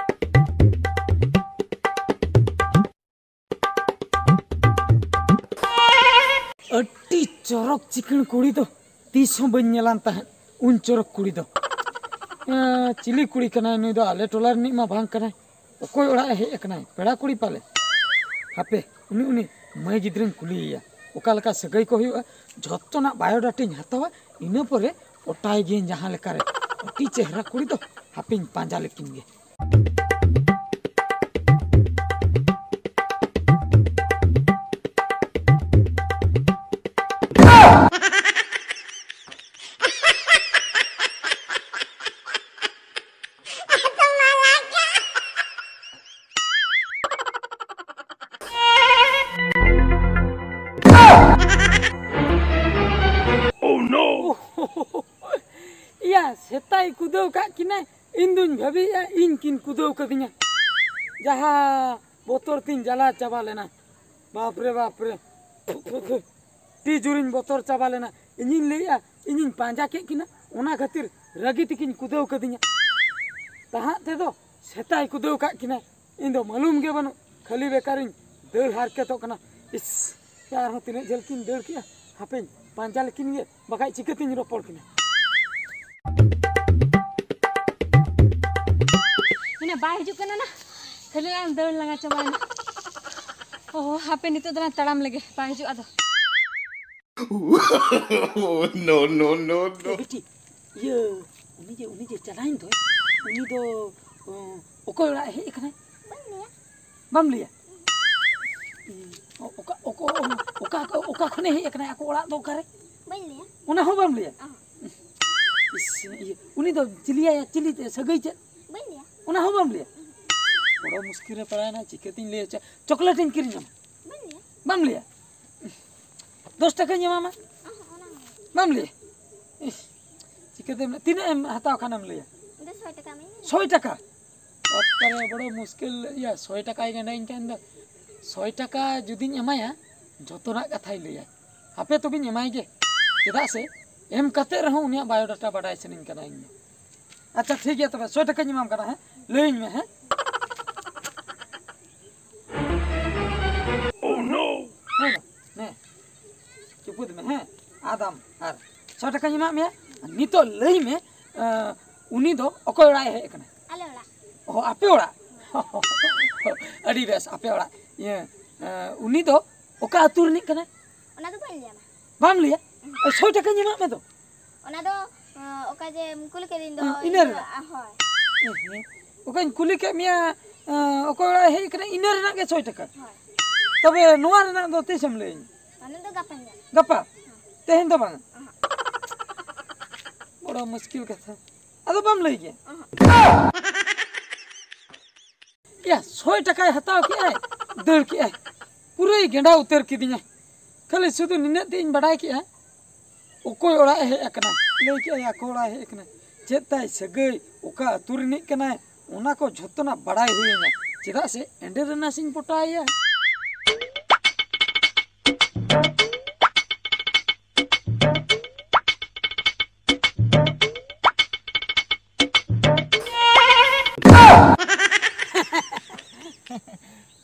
ᱟᱹᱰᱤ ᱪᱚᱨᱚᱠ ᱪᱤᱠᱟᱹᱬ ᱠᱩᱲᱤ ᱫᱚ ᱛᱤᱥ ᱦᱚᱸ ᱵᱟᱹᱧ ᱧᱮᱞᱟᱱ ᱛᱟᱦᱮᱸᱫ, ᱩᱱ ᱪᱚᱨᱚᱠ ᱠᱩᱲᱤ ᱫᱚ᱾ ᱮᱸ, ᱪᱤᱞᱤ ᱠᱩᱲᱤ ᱠᱟᱱᱟᱭ ᱱᱩᱭ ᱫᱚ? ᱟᱞᱮ ᱴᱚᱞᱟ ᱨᱤᱱᱤᱡ ᱢᱟ ᱵᱟᱝ ᱠᱟᱱᱟᱭ᱾ ᱚᱠᱚᱭ ᱚᱲᱟᱜ ᱮ ᱦᱮᱡ ᱟᱠᱟᱱᱟᱭ? ᱯᱮᱲᱟ ᱠᱩᱲᱤ ᱯᱟᱞᱮ? ᱦᱟᱯᱮ, ᱩᱱᱤ, ᱩᱱᱤ ᱢᱟᱹᱭ ᱜᱤᱫᱽᱨᱟᱹᱧ ᱠᱩᱞᱤᱭᱮᱭᱟ, ᱚᱠᱟ ᱞᱮᱠᱟ ᱥᱟᱹᱜᱟᱹᱭ ᱠᱚ ᱦᱩᱭᱩᱜᱼᱟ, ᱡᱷᱚᱛᱚᱱᱟᱜ ᱵᱟᱭᱳᱰᱟᱴᱟᱧ ᱦᱟᱛᱟᱣᱟ, ᱤᱱᱟᱹ ᱯᱚᱨᱮ ᱚᱴᱟᱭ ᱜᱤᱭᱟᱹᱧ ᱡᱟᱦᱟᱸ ᱞᱮᱠᱟᱨᱮ᱾ ᱟᱹᱰᱤ ᱪᱮᱦᱨᱟ ᱠᱩᱲᱤ ᱫᱚ, ᱦᱟᱯᱮᱧ ᱯᱟᱸᱡᱟ ᱞᱮᱠᱤᱱ ᱜᱮ᱾ Oh no! ᱤᱭᱟ, ᱥᱮᱛᱟᱭ ᱠᱩᱫᱟᱹᱣ ᱠᱟᱜ ᱠᱤᱱᱟᱭ, ᱤᱧ ᱫᱩᱧ ᱵᱷᱟᱹᱵᱤᱭᱮᱜᱼᱟ ᱤᱧ ᱠᱤᱱ ᱠᱩᱫᱟᱹᱣ ᱠᱟᱹᱫᱤᱧᱟ᱾ ᱡᱟᱦᱟᱸ ᱵᱚᱛᱚᱨ ᱛᱤᱧ ᱡᱟᱞᱟ ᱪᱟᱵᱟ ᱞᱮᱱᱟ᱾ ᱵᱟᱯ ᱨᱮ, ᱵᱟᱯ ᱨᱮ᱾ ᱟᱹᱰᱤ ᱡᱳᱨᱤᱧ ᱵᱚᱛᱚᱨ ᱪᱟᱵᱟ ᱞᱮᱱᱟ᱾ ᱤᱧᱤᱧ ᱞᱟᱹᱭᱮᱜᱼᱟ, ᱤᱧᱤᱧ ᱯᱟᱸᱡᱟ ᱠᱮᱫ ᱠᱤᱱᱟ, ᱚᱱᱟ ᱠᱷᱟᱹᱛᱤᱨ ᱨᱟᱹᱜᱤ ᱛᱮᱠᱤᱱ ᱠᱩᱫᱟᱹᱣ ᱠᱟᱹᱫᱤᱧᱟ᱾ ᱛᱟᱦᱟᱸᱜ ᱛᱮᱫᱚ ᱥᱮᱛᱟᱭ ᱠᱩᱫᱟᱹᱣ ᱠᱟᱜ ᱠᱤᱱᱟᱭ᱾ ᱤᱧ ᱫᱚ ᱢᱟᱞᱩᱢ ᱜᱮ ᱵᱟᱹᱱᱩᱜ, ᱠᱷᱟᱹᱞᱤ ᱵᱮᱠᱟᱨᱤᱧ ᱫᱟᱹᱲ ᱦᱟᱨᱠᱮᱛᱚᱜ ᱠᱟᱱᱟ᱾ ᱤᱥ, ᱟᱨᱦᱚᱸ ᱛᱤᱱᱟᱹᱜ ᱡᱷᱟᱹᱞ ᱠᱤᱱ ᱫᱟᱹᱲ ᱠᱮᱜᱼᱟ, ᱦᱟᱯᱮᱧ ᱯᱟᱸᱡᱟ ᱞᱮᱠᱤᱱ ᱜᱮ, ᱵᱟᱠᱷᱟᱡ ᱪᱤᱠᱟᱹᱛᱤᱧ ᱨᱚᱯᱚᱲ ᱠᱤᱱᱟ᱾ ᱢᱟᱱᱮ ᱵᱟᱭ ᱦᱤᱡᱩᱜ ᱠᱟᱱᱟ ᱱᱟ, ᱠᱷᱟᱹᱞᱤ ᱞᱟᱝ ᱫᱟᱹᱲ ᱞᱟᱸᱜᱟ ᱪᱟᱵᱟᱭᱮᱱᱟ᱾ ᱚᱦᱚ, ᱦᱟᱯᱮ ᱱᱤᱛᱚᱜ ᱫᱚ ᱞᱟᱝ ᱛᱟᱲᱟᱢ ᱞᱮᱜᱮ, ᱵᱟᱭ ᱦᱤᱡᱩᱜ ᱟᱫᱚ᱾ No, no, no, no. ᱮ ᱵᱤᱴᱤ, ᱤᱭᱟᱹ, ᱩᱱᱤ ᱡᱮ, ᱩᱱᱤ ᱡᱮ ᱪᱟᱞᱟᱣᱮᱱ ᱫᱚᱭ, ᱩᱱᱤ ᱫᱚ, ᱚ, ᱚᱠᱚᱭ ᱚᱲᱟᱜ ᱮ ᱦᱮᱡ ᱟᱠᱟᱱᱟᱭ? ᱵᱟᱹᱧ ᱞᱟᱹᱭᱟ᱾ ᱵᱟᱢ ᱞᱟᱹᱭᱟ? ᱩᱸ, ᱚ- ᱚᱠᱟ ᱚᱠᱟ ᱚᱠᱟ ᱚᱠᱟ ᱚᱠᱟ ᱠᱷᱚᱱᱮ ᱦᱮᱡ ᱟᱠᱟᱱᱟᱭ? ᱟᱠᱚ ᱚᱲᱟᱜ ᱫᱚ ᱚᱠᱟᱨᱮ? ᱵᱟᱹᱧ ᱞᱟᱹᱭᱟ᱾ ᱚᱱᱟ ᱦᱚᱸ ᱵᱟᱢ ᱞᱟᱹᱭᱟ? ᱚᱦᱚᱸ᱾ ᱤᱥ, ᱤᱭᱟᱹ, ᱩᱱᱤ ᱫᱚ ᱪᱤᱞᱤᱭᱟᱭ? ᱪᱤᱞᱤ ᱛᱮ ᱥᱟᱹᱜᱟᱹᱭ ᱪᱮᱫ? ᱵᱟᱹᱧ ᱞᱟᱹᱭᱟ᱾ ᱚᱱᱟ ᱦᱚᱸ ᱵᱟᱢ ᱞᱟᱹᱭᱟ? ᱵᱚᱲᱚ ᱢᱩᱥᱠᱤᱞ ᱨᱮ ᱯᱟᱲᱟᱣᱮᱱᱟ, ᱪᱤᱠᱟᱹᱛᱤᱧ ᱞᱟᱹᱭᱟ? ᱪᱚ, ᱪᱚᱠᱞᱮᱴ ᱤᱧ ᱠᱤᱨᱤᱧ ᱟᱢᱟ᱾ ᱵᱟᱹᱧ ᱞᱟᱹᱭᱟ᱾ ᱵᱟᱢ ᱞᱟᱹᱭᱟ? ᱫᱚᱥ ᱴᱟᱠᱟᱧ ᱮᱢᱟᱢᱟ᱾ ᱚᱦᱚᱸ, ᱚᱱᱟ ᱦᱚᱸ᱾ ᱵᱟᱢ ᱞᱟᱹᱭᱟ? ᱤᱥ, ᱪᱤᱠᱟᱹᱛᱮᱢ ᱞᱟᱹᱭᱟ? ᱛᱤᱱᱟᱹᱜ ᱮᱢ ᱦᱟᱛᱟᱣ ᱠᱷᱟᱱᱮᱢ ᱞᱟᱹᱭᱟ? ᱤᱧ ᱫᱚ ᱥᱚᱭ ᱴᱟᱠᱟ ᱮᱢᱟᱹᱧ ᱢᱮ᱾ ᱥᱚᱭ ᱴᱟᱠᱟ? ᱵᱟᱯᱨᱮ, ᱵᱚᱲᱚ ᱢᱩᱥᱠᱤᱞ᱾ ᱤᱭᱟᱹ, ᱥᱚᱭ ᱴᱟᱠᱟᱭ ᱜᱟᱸᱰᱟᱧ ᱠᱟᱱ ᱫᱚ᱾ ᱥᱚᱭ ᱴᱟᱠᱟ ᱡᱩᱫᱤᱧ ᱮᱢᱟᱭᱟ, ᱡᱷᱚᱛᱚᱱᱟᱜ ᱠᱟᱛᱷᱟᱭ ᱞᱟᱹᱭᱟ᱾ ᱦᱟᱯᱮ ᱛᱚᱵᱮᱧ ᱮᱢᱟᱭ ᱜᱮ᱾ ᱪᱮᱫᱟᱜ ᱥᱮ ᱮᱢ ᱠᱟᱛᱮ ᱨᱮᱦᱚᱸ ᱩᱱᱤᱭᱟᱜ ᱵᱟᱭᱳᱰᱟᱴᱟ ᱵᱟᱰᱟᱭ ᱥᱟᱱᱟᱧ ᱠᱟᱱᱟ ᱤᱧ ᱫᱚ᱾ ᱟᱪᱪᱷᱟ, ᱴᱷᱤᱠ ᱜᱮᱭᱟ, ᱛᱚᱵᱮ ᱥᱚᱭ ᱴᱟᱠᱟᱧ ᱮᱢᱟᱢ ᱠᱟᱱᱟ᱾ ᱦᱮᱸ, ᱞᱟᱹᱭᱟᱹᱧ ᱢᱮ᱾ ᱦᱮᱸ, ᱦᱮᱸ, ᱱᱮ, ᱪᱩᱯᱩᱫ ᱢᱮ᱾ ᱦᱮᱸ, ᱟᱫᱟᱢ ᱟᱨ ᱥᱚᱭ ᱴᱟᱠᱟᱧ ᱮᱢᱟᱫ ᱢᱮᱭᱟ᱾ ᱱᱤᱛᱚᱜ ᱞᱟᱹᱭ ᱢᱮ, ᱮᱸ, ᱩᱱᱤ ᱫᱚ ᱚᱠᱚᱭ ᱚᱲᱟᱜ ᱮ ᱦᱮᱡ ᱟᱠᱟᱱᱟ? ᱟᱞᱮ ᱚᱲᱟᱜ᱾ ᱚ, ᱟᱯᱮ ᱚᱲᱟᱜ? ᱟᱹᱰᱤ ᱵᱮᱥ, ᱟᱯᱮ ᱚᱲᱟᱜ᱾ ᱤᱭᱟᱹ, ᱮᱸ, ᱩᱱᱤ ᱫᱚ ᱚᱠᱟ ᱟᱹᱛᱩ ᱨᱤᱱᱤᱡ ᱠᱟᱱᱟᱭ? ᱚᱱᱟ ᱫᱚ ᱵᱟᱹᱧ ᱞᱟᱹᱭ ᱟᱢᱟ᱾ ᱵᱟᱢ ᱞᱟᱹᱭᱟ? ᱥᱚᱭ ᱴᱟᱠᱟᱧ ᱮᱢᱟᱫ ᱢᱮ ᱫᱚ᱾ ᱚᱱᱟ ᱫᱚ, ᱚ, ᱚᱠᱟ ᱡᱮᱢ ᱠᱩᱞᱤ ᱠᱮᱫᱤᱧ ᱫᱚ, ᱚ, ᱤᱱᱟᱹ ᱤᱧ ᱫᱚ, ᱨᱮᱱᱟᱜ? ᱟ, ᱦᱳᱭ᱾ ᱦᱮᱸ, ᱦᱮᱸ᱾ ᱚᱠᱟᱧ ᱠᱩᱞᱤ ᱠᱮᱫ ᱢᱮᱭᱟ, ᱚ, ᱚᱠᱚᱭ ᱚᱲᱟᱜ ᱮ ᱦᱮᱡ ᱟᱠᱟᱱᱟ, ᱤᱱᱟᱹ ᱨᱮᱱᱟᱜ ᱜᱮ ᱥᱚᱭ ᱴᱟᱠᱟ? ᱦᱳᱭ᱾ ᱛᱚᱵᱮ ᱱᱚᱣᱟ ᱨᱮᱱᱟᱜ ᱫᱚ ᱛᱤᱥᱮᱢ ᱞᱟᱹᱭᱟᱹᱧᱟ? ᱚᱱᱟ ᱫᱚ ᱜᱟᱯᱟᱧ ᱧᱟᱢᱟ᱾ ᱜᱟᱯᱟ? ᱦᱮᱸ᱾ ᱛᱮᱦᱮᱧ ᱫᱚ ᱵᱟᱝᱟ? ᱚᱦᱚᱸ᱾ ᱵᱚᱲᱚ ᱢᱩᱥᱠᱤᱞ ᱠᱟᱛᱷᱟ᱾ ᱟᱫᱚ ᱵᱟᱢ ᱞᱟᱹᱭ ᱜᱮᱭᱟ? ᱚᱦᱚᱸ᱾ ᱭᱟ, ᱥᱚᱭ ᱴᱟᱠᱟᱭ ᱦᱟᱛᱟᱣ ᱠᱮᱜᱼᱟᱭ, ᱫᱟᱹᱲ ᱠᱮᱜᱼᱟᱭ᱾ ᱯᱩᱨᱟᱹᱭ ᱜᱮᱸᱰᱟ ᱩᱛᱟᱹᱨ ᱠᱤᱫᱤᱧᱟᱭ᱾ ᱠᱷᱟᱹᱞᱤ ᱥᱩᱫᱷᱩ ᱱᱤᱱᱟᱹᱜ ᱛᱮ ᱤᱧ ᱵᱟᱰᱟᱭ ᱠᱮᱜᱼᱟ, ᱚᱠᱚᱭ ᱚᱲᱟᱜ ᱮ ᱦᱮᱡ ᱟᱠᱟᱱᱟ᱾ ᱞᱟᱹᱭ ᱠᱮᱜᱼᱟᱭ, ᱟᱠᱚ ᱚᱲᱟᱜ ᱮ ᱦᱮᱡ ᱟᱠᱟᱱᱟ᱾ ᱪᱮᱫ ᱛᱟᱭ ᱥᱟᱹᱜᱟᱹᱭ, ᱚᱠᱟ ᱟᱹᱛᱩ ᱨᱤᱱᱤᱡ ᱠᱟᱱᱟᱭ, ᱚᱱᱟ ᱠᱚ ᱡᱷᱚᱛᱚᱱᱟᱜ ᱵᱟᱲᱟᱭ ᱦᱩᱭᱟᱹᱧᱟ᱾ ᱪᱮᱫᱟᱜ ᱥᱮ ᱮᱸᱰᱮ ᱨᱮᱱᱟᱥ ᱤᱧ ᱯᱚᱴᱟᱣ ᱮᱭᱟ᱾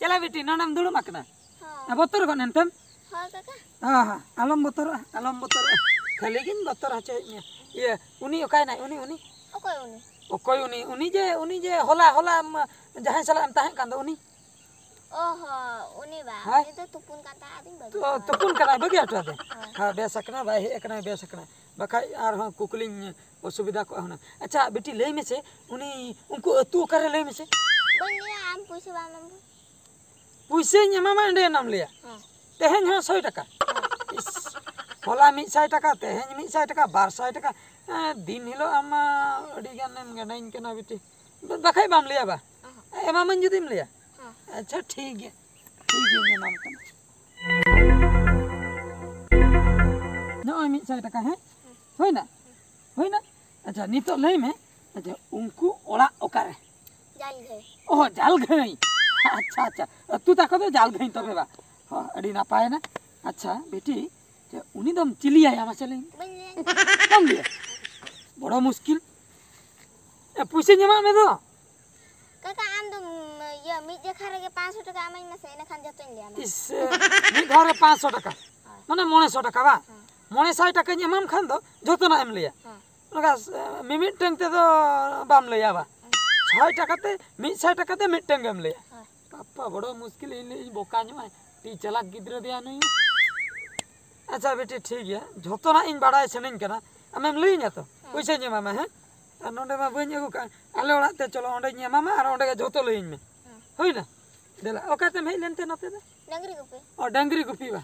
ᱪᱟᱞᱟᱣ ᱵᱤᱴᱤ, ᱱᱚᱰᱮᱢ ᱫᱩᱲᱩᱵ ᱟᱠᱟᱱᱟ᱾ ᱦᱚᱸ᱾ ᱟ, ᱵᱚᱛᱚᱨ ᱜᱚᱫ ᱮᱱᱛᱮᱢ? ᱦᱚᱸ, ᱠᱟᱠᱟ᱾ ᱦᱚᱸ, ᱦᱚᱸ, ᱟᱞᱚᱢ ᱵᱚᱛᱚᱨᱚᱜᱼᱟ, ᱟᱞᱚᱢ ᱵᱚᱛᱚᱨᱚᱜᱼᱟ᱾ ᱠᱷᱟᱹᱞᱤ ᱜᱤᱧ ᱵᱚᱛᱚᱨ ᱦᱚᱪᱚᱭᱮᱫ ᱢᱮᱭᱟ᱾ ᱤᱭᱟᱹ, ᱩᱱᱤ ᱚᱠᱟᱭᱮᱱᱟᱭ? ᱩᱱᱤ, ᱩᱱᱤ? ᱚᱠᱚᱭ ᱩᱱᱤ? ᱚᱠᱚᱭ ᱩᱱᱤ? ᱩᱱᱤ ᱡᱮ, ᱩᱱᱤ ᱡᱮ ᱦᱚᱞᱟ, ᱦᱚᱞᱟ ᱟᱢ ᱡᱟᱦᱟᱸᱭ ᱥᱟᱞᱟᱜ ᱮᱢ ᱛᱟᱦᱮᱸ ᱠᱟᱱ ᱫᱚ, ᱩᱱᱤ? ᱚ ᱦᱚᱸ, ᱩᱱᱤ ᱵᱟ, ᱦᱮᱸ? ᱩᱱᱤ ᱫᱚ ᱛᱩᱯᱩᱱ ᱠᱟᱱ ᱛᱟᱦᱮᱸᱫ, ᱟᱫᱚᱧ ᱵᱟᱹᱜᱤ ᱛᱚ, ᱟᱫ᱾ ᱛᱩᱯᱩᱱ ᱠᱟᱱᱟᱭ, ᱵᱟᱹᱜᱤ ᱦᱚᱴᱚ ᱟᱫᱮ? ᱦᱳᱭ᱾ ᱦᱮᱸ, ᱵᱮᱥ ᱟᱠᱟᱱᱟ, ᱵᱟᱭ ᱦᱮᱡ ᱟᱠᱟᱱᱟ, ᱵᱮᱥ ᱟᱠᱟᱱᱟ᱾ ᱵᱟᱠᱷᱟᱡ ᱟᱨᱦᱚᱸ ᱠᱩᱠᱞᱤᱧ ᱚᱥᱩᱵᱤᱫᱷᱟ ᱠᱚᱜᱼᱟ ᱦᱩᱱᱟᱹᱝ᱾ ᱟᱪᱪᱷᱟ, ᱵᱤᱴᱤ, ᱞᱟᱹᱭ ᱢᱮᱥᱮ, ᱩᱱᱤ, ᱩᱱᱠᱩ ᱟᱹᱛᱩ ᱚᱠᱟᱨᱮ, ᱞᱟᱹᱭ ᱢᱮᱥᱮ? ᱵᱟᱹᱧ ᱞᱟᱹᱭᱟ, ᱟᱢ ᱯᱩᱭᱥᱟᱹ ᱵᱟᱢ ᱮᱢ ᱨᱮ᱾ ᱯᱩᱭᱥᱟᱹᱧ ᱮᱢᱟᱢᱟ, ᱮᱸᱰᱮ ᱮᱱᱟᱢ ᱞᱟᱹᱭᱟ᱾ ᱦᱮᱸ᱾ ᱛᱮᱦᱮᱧ ᱦᱚᱸ ᱥᱚᱭ ᱴᱟᱠᱟ᱾ ᱦᱮᱸ᱾ ᱤᱥ, ᱦᱚᱞᱟ ᱢᱤᱫ ᱥᱟᱭ ᱴᱟᱠᱟ, ᱛᱮᱦᱮᱧ ᱢᱤᱫ ᱥᱟᱭ ᱴᱟᱠᱟ, ᱵᱟᱨ ᱥᱟᱭ ᱴᱟᱠᱟ᱾ ᱦᱮᱸ, ᱫᱤᱱ ᱦᱤᱞᱳᱜ ᱟᱢ ᱢᱟ ᱟᱹᱰᱤ ᱜᱟᱱᱮᱢ ᱜᱟᱱᱟᱹᱧ ᱠᱟᱱᱟ ᱵᱤᱴᱤ᱾ ᱵᱟᱠᱷᱟᱡ ᱵᱟᱢ ᱞᱟᱹᱭᱟ ᱵᱟ? ᱚᱦᱚᱸ᱾ ᱮᱢᱟᱢᱟᱹᱧ ᱡᱩᱫᱤᱢ ᱞᱟᱹᱭᱟ᱾ ᱦᱮᱸ᱾ ᱟᱪᱪᱷᱟ, ᱴᱷᱤᱠ ᱜᱮᱭᱟ, ᱴᱷᱤᱠ ᱜᱮᱭᱟᱧ ᱮᱢᱟᱢ ᱠᱟᱱᱟ᱾ ᱱᱚᱜᱼᱚᱭ ᱢᱤᱫ ᱥᱟᱭ ᱴᱟᱠᱟ, ᱦᱮᱸ? ᱦᱩᱭᱱᱟ? ᱦᱩᱭᱱᱟ? ᱟᱪᱪᱷᱟ, ᱱᱤᱛᱚᱜ ᱞᱟᱹᱭ ᱢᱮ, ᱟᱪᱪᱷᱟ, ᱩᱱᱠᱩ ᱚᱲᱟᱜ ᱚᱠᱟᱨᱮ? ᱡᱟᱞᱜᱷᱟᱹᱭ᱾ ᱚ, ᱡᱟᱞᱜᱷᱟᱹᱭ᱾ ᱟᱪᱪᱷᱟ, ᱟᱪᱪᱷᱟ, ᱟᱹᱛᱩ ᱛᱟᱠᱚ ᱫᱚ ᱡᱟᱞᱜᱷᱟᱹᱭ ᱛᱚᱵᱮ ᱵᱟ? ᱦᱚᱸ, ᱟᱹᱰᱤ ᱱᱟᱯᱟᱭᱮᱱᱟ᱾ ᱟᱪᱪᱷᱟ, ᱵᱤᱴᱤ, ᱪᱮ, ᱩᱱᱤ ᱫᱚᱢ ᱪᱤᱞᱤᱭᱟᱭᱟ ᱢᱟᱥᱮ ᱞᱟᱹᱭ ᱢᱮ? ᱵᱟᱹᱧ ᱞᱟᱹᱭᱟ᱾ ᱵᱟᱢ ᱞᱟᱹᱭᱟ? ᱵᱚᱲᱚ ᱢᱩᱥᱠᱤᱞ᱾ ᱮ, ᱯᱩᱭᱥᱟᱹᱧ ᱮᱢᱟᱜ ᱢᱮ ᱫᱚ᱾ ᱠᱟᱠᱟ, ᱟᱢ ᱫᱚ, ᱩᱢ, ᱤᱭᱟᱹ, ᱢᱤᱫ ᱡᱮᱠᱷᱟ ᱨᱮᱜᱮ ᱯᱟᱸᱪᱥᱚ ᱴᱟᱠᱟ ᱮᱢᱟᱹᱧ ᱢᱮᱥᱮ, ᱤᱱᱟᱹ ᱠᱷᱟᱱ ᱡᱚᱛᱚᱧ ᱞᱟᱹᱭᱟᱢᱟ᱾ ᱤᱥ, ᱮ, ᱢᱤᱫ ᱫᱷᱟᱣ ᱨᱮ ᱯᱟᱸᱪᱥᱚ ᱴᱟᱠᱟ? ᱦᱮᱸ᱾ ᱢᱟᱱᱮ ᱢᱚᱬᱮᱥᱚ ᱴᱟᱠᱟ ᱵᱟᱝ? ᱦᱮᱸ᱾ ᱢᱚᱬᱮ ᱥᱟᱭ ᱴᱟᱠᱟᱧ ᱮᱢᱟᱢ ᱠᱷᱟᱱ ᱫᱚ ᱡᱚᱛᱚᱱᱟᱜ ᱮᱢ ᱞᱟᱹᱭᱟ᱾ ᱦᱮᱸ᱾ ᱚᱱᱠᱟ, ᱮ, ᱢᱤᱢᱤᱫᱴᱟᱝ ᱛᱮᱫᱚ ᱵᱟᱢ ᱞᱟᱹᱭᱟ ᱵᱟ? ᱦᱮᱸ᱾ ᱥᱟᱭ ᱴᱟᱠᱟ ᱛᱮ, ᱢᱤᱫ ᱥᱟᱭ ᱴᱟᱠᱟ ᱛᱮ ᱢᱤᱫᱴᱟᱝ ᱜᱮᱢ ᱞᱟᱹᱭᱟ᱾ ᱦᱮᱸ᱾ ᱵᱟᱯᱟ, ᱵᱚᱲᱚ ᱢᱩᱥᱠᱤᱞ, ᱤᱧ ᱞᱟᱹᱭ ᱤᱧ ᱵᱚᱠᱟ ᱧᱚᱜ ᱟᱭ, ᱟᱹᱰᱤ ᱪᱟᱞᱟᱠ ᱜᱤᱫᱽᱨᱟᱹ ᱫᱮᱭᱟ ᱱᱩᱭ᱾ ᱟᱪᱪᱷᱟ ᱵᱤᱴᱤ, ᱴᱷᱤᱠ ᱜᱮᱭᱟ, ᱡᱷᱚᱛᱚᱱᱟᱜ ᱤᱧ ᱵᱟᱲᱟᱭ ᱥᱟᱱᱟᱧ ᱠᱟᱱᱟ, ᱟᱢᱮᱢ ᱞᱟᱹᱭᱟᱹᱧᱟ ᱛᱚ? ᱦᱮᱸ᱾ ᱯᱚᱭᱥᱟᱧ ᱮᱢᱟᱢᱟ, ᱦᱮᱸ? ᱟᱨ ᱱᱚᱰᱮ ᱢᱟ ᱵᱟᱹᱧ ᱟᱹᱜᱩ ᱠᱟᱜᱼᱟ, ᱟᱞᱮ ᱚᱲᱟᱜ ᱛᱮ ᱪᱚᱞᱚ, ᱚᱸᱰᱮᱧ ᱮᱢᱟᱢᱟ ᱟᱨ ᱚᱸᱰᱮ ᱜᱮ ᱡᱷᱚᱛᱚ ᱞᱟᱹᱭᱟᱹᱧ ᱢᱮ᱾ ᱦᱮᱸ᱾ ᱦᱩᱭᱱᱟ? ᱫᱮᱞᱟ, ᱚᱠᱟᱛᱮᱢ ᱦᱮᱡ ᱞᱮᱱᱛᱮ ᱱᱚᱛᱮ ᱫᱚ? ᱰᱟᱝᱨᱤ ᱜᱩᱯᱤ᱾ ᱚ, ᱰᱟᱝᱨᱤ ᱜᱩᱯᱤ ᱵᱟ?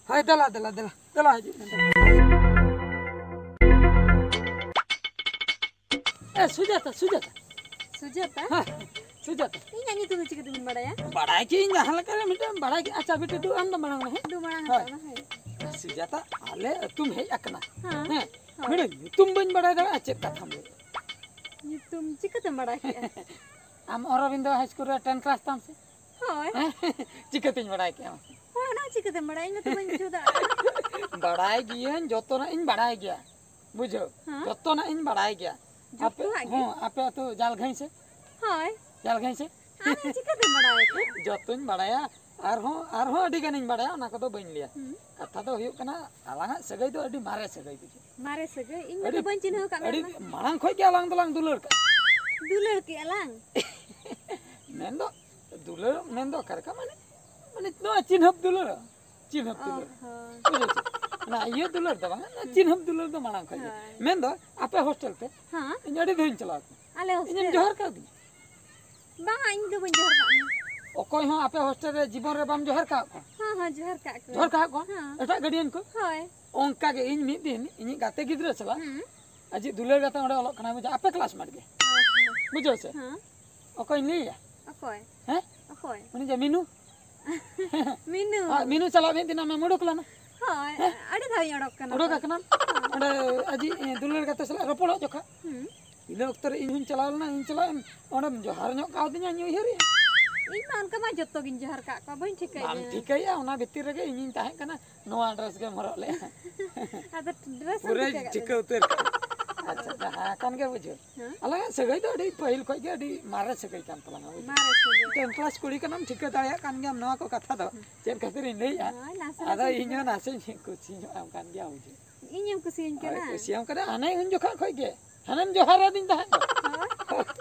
ᱦᱳᱭ, ᱫᱮᱞᱟ, ᱫᱮᱞᱟ, ᱫᱮᱞᱟ, ᱫᱮᱞᱟ, ᱦᱤᱡᱩᱜ ᱢᱮ, ᱫᱮᱞᱟ᱾ ᱮ, ᱥᱩᱡᱟᱛᱟ, ᱥᱩᱡᱟᱛᱟ᱾ ᱥᱩᱡᱟᱛᱟ? ᱦᱮᱸ, ᱥᱩᱡᱟᱛᱟ᱾ ᱤᱧᱟᱹᱜ ᱧᱩᱛᱩᱢ ᱫᱚ ᱪᱤᱠᱟᱹ ᱛᱮᱵᱤᱱ ᱵᱟᱲᱟᱭᱟ? ᱵᱟᱲᱟᱭ ᱠᱤ ᱤᱧ ᱡᱟᱦᱟᱸ ᱞᱮᱠᱟ ᱨᱮ ᱢᱤᱫᱴᱟᱝ ᱵᱟᱲᱟᱭ ᱜᱮ᱾ ᱟᱪᱪᱷᱟ, ᱵᱤᱴᱤ, ᱫᱩ ᱟᱢ ᱫᱚ ᱢᱟᱲᱟᱝ ᱢᱮ, ᱦᱮᱸ? ᱫᱩ ᱢᱟᱲᱟᱝ ᱦᱳᱭ᱾ ᱦᱟᱛᱟᱣ ᱢᱮ, ᱦᱳᱭ᱾ ᱥᱩᱡᱟᱛᱟ, ᱟᱞᱮ ᱟᱹᱛᱩᱢ ᱦᱮᱡ ᱟᱠᱟᱱᱟ᱾ ᱦᱮᱸ᱾ ᱦᱮᱸ? ᱦᱳᱭ᱾ ᱢᱤᱫᱴᱟᱝ ᱧᱩᱛᱩᱢ ᱵᱟᱹᱧ ᱵᱟᱲᱟᱭ ᱫᱟᱲᱮᱭᱟᱜᱼᱟ, ᱪᱮᱫ ᱠᱟᱛᱷᱟᱢ ᱞᱟᱹᱭ? ᱧᱩᱛᱩᱢ ᱪᱤᱠᱟᱹᱛᱮᱢ ᱵᱟᱲᱟᱭ ᱠᱮᱜᱼᱟ? ᱟᱢ ᱚᱨᱚᱵᱤᱱᱫᱚ ᱦᱟᱭ ᱥᱠᱩᱞ ᱨᱮ ᱴᱮᱱ ᱠᱞᱟᱥ ᱛᱟᱢ ᱥᱮ? ᱦᱳᱭ᱾ ᱦᱮᱸ? ᱪᱤᱠᱟᱹᱛᱤᱧ ᱵᱟᱲᱟᱭ ᱠᱮᱜᱼᱟ? ᱦᱳᱭ, ᱚᱱᱟ ᱪᱤᱠᱟᱹᱛᱮᱢ ᱵᱟᱲᱟᱭᱟ? ᱤᱧ ᱢᱟᱛᱚ ᱵᱟᱹᱧ ᱵᱩᱡᱷᱟᱹᱣ ᱫᱟᱲᱮᱭᱟᱜᱼᱟ᱾ ᱵᱟᱲᱟᱭ ᱜᱤᱭᱟᱹᱧ, ᱡᱚᱛᱚᱱᱟᱜ ᱤᱧ ᱵᱟᱲᱟᱭ ᱜᱮᱭᱟ᱾ ᱵᱩᱡᱷᱟᱹᱣ? ᱦᱮᱸ? ᱡᱚᱛᱚᱱᱟᱜ ᱤᱧ ᱵᱟᱲᱟᱭ ᱜᱮᱭᱟ᱾ ᱟᱯᱮ, ᱡᱚᱛᱚᱣᱟᱜ ᱜᱮ? ᱦᱚᱸ, ᱟᱯᱮ ᱟᱹᱛᱩ ᱡᱟᱞᱜᱷᱟᱹᱭ ᱥᱮ? ᱦᱳᱭ᱾ ᱡᱟᱞᱜᱷᱟᱹᱭ ᱥᱮ? ᱟᱢ ᱪᱤᱠᱟᱹᱛᱮᱢ ᱵᱟᱲᱟᱭᱟ? ᱡᱚᱛᱚᱧ ᱵᱟᱲᱟᱭᱟ᱾ ᱟᱨᱦᱚᱸ, ᱟᱨᱦᱚᱸ ᱟᱹᱰᱤ ᱜᱟᱱᱤᱧ ᱵᱟᱲᱟᱭᱟ, ᱚᱱᱟ ᱠᱚᱫᱚ ᱵᱟᱹᱧ ᱞᱟᱹᱭᱟ᱾ ᱦᱩᱸ᱾ ᱠᱟᱛᱷᱟ ᱫᱚ ᱦᱩᱭᱩᱜ ᱠᱟᱱᱟ, ᱟᱞᱟᱝᱟᱜ ᱥᱟᱹᱜᱟᱹᱭ ᱫᱚ ᱟᱹᱰᱤ ᱢᱟᱨᱮ ᱥᱟᱹᱜᱟᱹᱭ ᱵᱩᱡᱷᱟᱹᱜ᱾ ᱢᱟᱨᱮ ᱥᱟᱹᱜᱟᱹᱭ? ᱤᱧ ᱢᱟᱛᱚ ᱟᱹᱰᱤ ᱵᱟᱹᱧ ᱪᱤᱱᱦᱟᱹᱣ ᱟᱠᱟᱫ ᱢᱮᱭᱟ ᱟᱹᱰᱤ ᱚᱱᱟ᱾ ᱢᱟᱲᱟᱝ ᱠᱷᱚᱡ ᱜᱮ ᱟᱞᱟᱝ ᱫᱚᱞᱟᱝ ᱫᱩᱞᱟᱹᱲ ᱠᱟᱜᱼᱟ᱾ ᱫᱩᱞᱟᱹᱲ ᱠᱮᱜᱼᱟ ᱞᱟᱝ? ᱢᱮᱱᱫᱚ, ᱫᱩᱞᱟᱹᱲ ᱢᱮᱱᱫᱚ ᱚᱠᱟ ᱞᱮᱠᱟ? ᱢᱟᱱᱮ, ᱢᱟᱱᱮ ᱱᱚᱣᱟ ᱪᱤᱱᱦᱟᱹᱯ ᱫᱩᱞᱟᱹᱲ᱾ ᱪᱤᱱᱦᱟᱹᱯ ᱚ ᱫᱩᱞᱟᱹᱲ᱾ ᱦᱚᱸ᱾ ᱵᱩᱡᱷᱟᱹᱣ ᱪᱮ? ᱚᱱᱟ ᱤᱭᱟᱹ ᱫᱩᱞᱟᱹᱲ ᱫᱚ ᱵᱟᱝᱟ, ᱚᱱᱟ ᱦᱩᱸ᱾ ᱪᱤᱱᱦᱟᱹᱯ ᱫᱩᱞᱟᱹᱲ ᱫᱚ ᱢᱟᱲᱟᱝ ᱠᱷᱚᱡ ᱜᱮ᱾ ᱦᱳᱭ᱾ ᱢᱮᱱᱫᱚ, ᱟᱯᱮ ᱦᱳᱥᱴᱮᱞ ᱛᱮ ᱦᱮᱸ? ᱤᱧ ᱟᱹᱰᱤ ᱫᱷᱟᱣᱤᱧ ᱪᱟᱞᱟᱣ ᱠᱟᱱᱟ᱾ ᱟᱞᱮ ᱤᱧᱮᱢ ᱦᱳᱥᱴᱮᱞ? ᱡᱚᱦᱟᱨ ᱠᱟᱣᱫᱤᱧᱟ? ᱵᱟᱝᱟ, ᱤᱧ ᱫᱚ ᱵᱟᱹᱧ ᱡᱚᱦᱟᱨ ᱠᱟᱜ ᱢᱮᱭᱟ᱾ ᱚᱠᱚᱭ ᱦᱚᱸ ᱟᱯᱮ ᱦᱳᱥᱴᱮᱞ ᱨᱮ ᱡᱤᱵᱚᱱ ᱨᱮ ᱵᱟᱢ ᱡᱚᱦᱟᱨ ᱠᱟᱜ ᱠᱚᱣᱟ? ᱦᱚᱸ, ᱦᱚᱸ, ᱡᱚᱦᱟᱨ ᱠᱟᱜ ᱠᱚᱣᱟ᱾ ᱡᱚᱦᱟᱨ ᱠᱟᱜ ᱠᱚᱣᱟ? ᱦᱚᱸ᱾ ᱮᱴᱟᱜ ᱜᱟᱨᱰᱤᱭᱟᱱ ᱠᱚ? ᱦᱳᱭ᱾ ᱚᱱᱠᱟ ᱜᱮ ᱤᱧ ᱢᱤᱫ ᱫᱤᱱ ᱤᱧᱤᱡ ᱜᱟᱛᱮ ᱜᱤᱫᱽᱨᱟᱹ ᱥᱟᱞᱟᱜ ᱦᱩᱸ᱾ ᱟᱡᱤᱡ ᱫᱩᱞᱟᱹᱲ ᱜᱟᱛᱮ ᱚᱸᱰᱮ ᱚᱞᱚᱜ ᱠᱟᱱᱟᱭ, ᱵᱩᱡᱷᱟᱹᱣ, ᱟᱯᱮ ᱠᱞᱟᱥᱢᱮᱴ ᱜᱮ᱾ ᱚ, ᱦᱚᱸ᱾ ᱵᱩᱡᱷᱟᱹᱣ ᱥᱮ? ᱦᱮᱸ᱾ ᱚᱠᱚᱭᱧ ᱞᱟᱹᱭᱟ? ᱚᱠᱚᱭ? ᱦᱮᱸ? ᱚᱠᱚᱭ? ᱩᱱᱤ ᱡᱮ ᱢᱤᱱᱩ᱾ ᱢᱤᱱᱩ᱾ ᱦᱳᱭ, ᱢᱤᱱᱩ ᱥᱟᱞᱟᱜ ᱢᱤᱫ ᱫᱤᱱ ᱟᱢᱮᱢ ᱩᱰᱩᱠ ᱞᱮᱱᱟ᱾ ᱦᱳᱭ, ᱦᱮᱸ? ᱟᱹᱰᱤ ᱫᱷᱟᱣ ᱤᱧ ᱚᱰᱚᱠ ᱠᱟᱱᱟ ᱩᱰᱩᱠ ᱛᱚ᱾ ᱟᱠᱟᱱᱟᱢ᱾ ᱦᱳᱭ᱾ ᱚᱸᱰᱮ ᱟᱡᱤᱡ, ᱮ, ᱫᱩᱞᱟᱹᱲ ᱜᱟᱛᱮ ᱥᱟᱞᱟᱜ ᱨᱚᱯᱚᱲᱚᱜ ᱡᱚᱠᱷᱟ᱾ ᱦᱩᱸ᱾ ᱤᱱᱟᱹ ᱚᱠᱛᱚ ᱨᱮ ᱤᱧ ᱦᱚᱸᱧ ᱪᱟᱞᱟᱣ ᱞᱮᱱᱟ, ᱤᱧ ᱪᱟᱞᱟᱜ ᱮᱢ, ᱚᱸᱰᱮᱢ ᱡᱚᱦᱟᱨ ᱧᱚᱜ ᱠᱟᱣᱫᱤᱧᱟ, ᱤᱧ ᱩᱭᱦᱟᱹᱨᱮᱜᱼᱟ᱾ ᱤᱧ ᱢᱟ ᱚᱱᱠᱟ ᱢᱟ ᱡᱚᱛᱚ ᱜᱤᱧ ᱡᱚᱦᱟᱨ ᱠᱟᱜ ᱠᱚᱣᱟ, ᱵᱟᱹᱧ ᱴᱷᱤᱠᱟᱹᱭᱮᱫ ᱵᱟᱢ ᱢᱮᱭᱟ᱾ ᱴᱷᱤᱠᱟᱹᱭᱮᱫᱼᱟ, ᱚᱱᱟ ᱵᱷᱤᱛᱤᱨ ᱨᱮᱜᱮ ᱤᱧᱤᱧ ᱛᱟᱦᱮᱸ ᱠᱟᱱᱟ, ᱱᱚᱣᱟ ᱰᱨᱮᱥ ᱜᱮᱢ ᱦᱚᱨᱚᱜ ᱞᱮᱫᱼᱟ᱾ ᱟᱫᱚ ᱰᱨᱮᱥ ᱮᱢ ᱯᱩᱨᱟᱹ ᱴᱷᱤᱠᱟᱹ ᱠᱟᱜ ᱴᱷᱤᱠᱟᱹ ᱞᱤᱧᱟ᱾ ᱩᱛᱟᱹᱨ ᱠᱟᱜᱼᱟ᱾ ᱟᱪᱪᱷᱟ, ᱡᱟᱦᱟᱸ ᱠᱟᱱ ᱜᱮ ᱵᱩᱡᱷᱟᱹᱣ᱾ ᱦᱮᱸ? ᱟᱞᱟᱝᱟᱜ ᱥᱟᱹᱜᱟᱹᱭ ᱫᱚ ᱟᱹᱰᱤ ᱯᱟᱹᱦᱤᱞ ᱠᱷᱚᱡ ᱜᱮ ᱟᱹᱰᱤ ᱢᱟᱨᱮ ᱥᱟᱹᱜᱟᱹᱭ ᱠᱟᱱ ᱛᱟᱞᱟᱝᱟ, ᱵᱩᱡᱷᱟᱹᱣ᱾ ᱢᱟᱨᱮ ᱥᱟᱹᱜᱟᱹᱭ᱾ ᱴᱮᱱ ᱠᱞᱟᱥ ᱠᱩᱲᱤ ᱠᱟᱱᱟᱢ, ᱴᱷᱤᱠᱟᱹ ᱫᱟᱲᱮᱭᱟᱜ ᱠᱟᱱ ᱜᱮᱭᱟᱢ ᱱᱚᱣᱟ ᱠᱚ ᱠᱟᱛᱷᱟ ᱫᱚ᱾ ᱦᱮᱸ᱾ ᱪᱮᱫ ᱠᱷᱟᱹᱛᱤᱨ ᱤᱧ ᱞᱟᱹᱭᱮᱫᱼᱟ? ᱦᱳᱭ, ᱱᱟᱥᱮ ᱟᱫᱚ ᱱᱟᱥᱮ ᱤᱧ ᱦᱚᱸ ᱴᱷᱤᱠᱟᱹ᱾ ᱱᱟᱥᱮᱧ ᱠᱩᱥᱤ ᱧᱚᱜ ᱟᱢ ᱠᱟᱱ ᱜᱮᱭᱟ, ᱵᱩᱡᱷᱟᱹᱣ᱾ ᱤᱧᱮᱢ ᱠᱩᱥᱤᱭᱟᱹᱧ ᱦᱳᱭ, ᱠᱟᱱᱟ? ᱠᱩᱥᱤᱭᱟᱢ ᱠᱟᱱᱟ᱾ ᱦᱟᱱᱮ ᱩᱱ ᱡᱚᱠᱷᱚᱱ ᱠᱷᱚᱡ ᱜᱮ᱾ ᱦᱟᱱᱮᱢ ᱡᱚᱦᱟᱨ ᱟᱹᱫᱤᱧ ᱛᱟᱦᱮᱸᱫ ᱫᱚ᱾ ᱦᱳᱭ᱾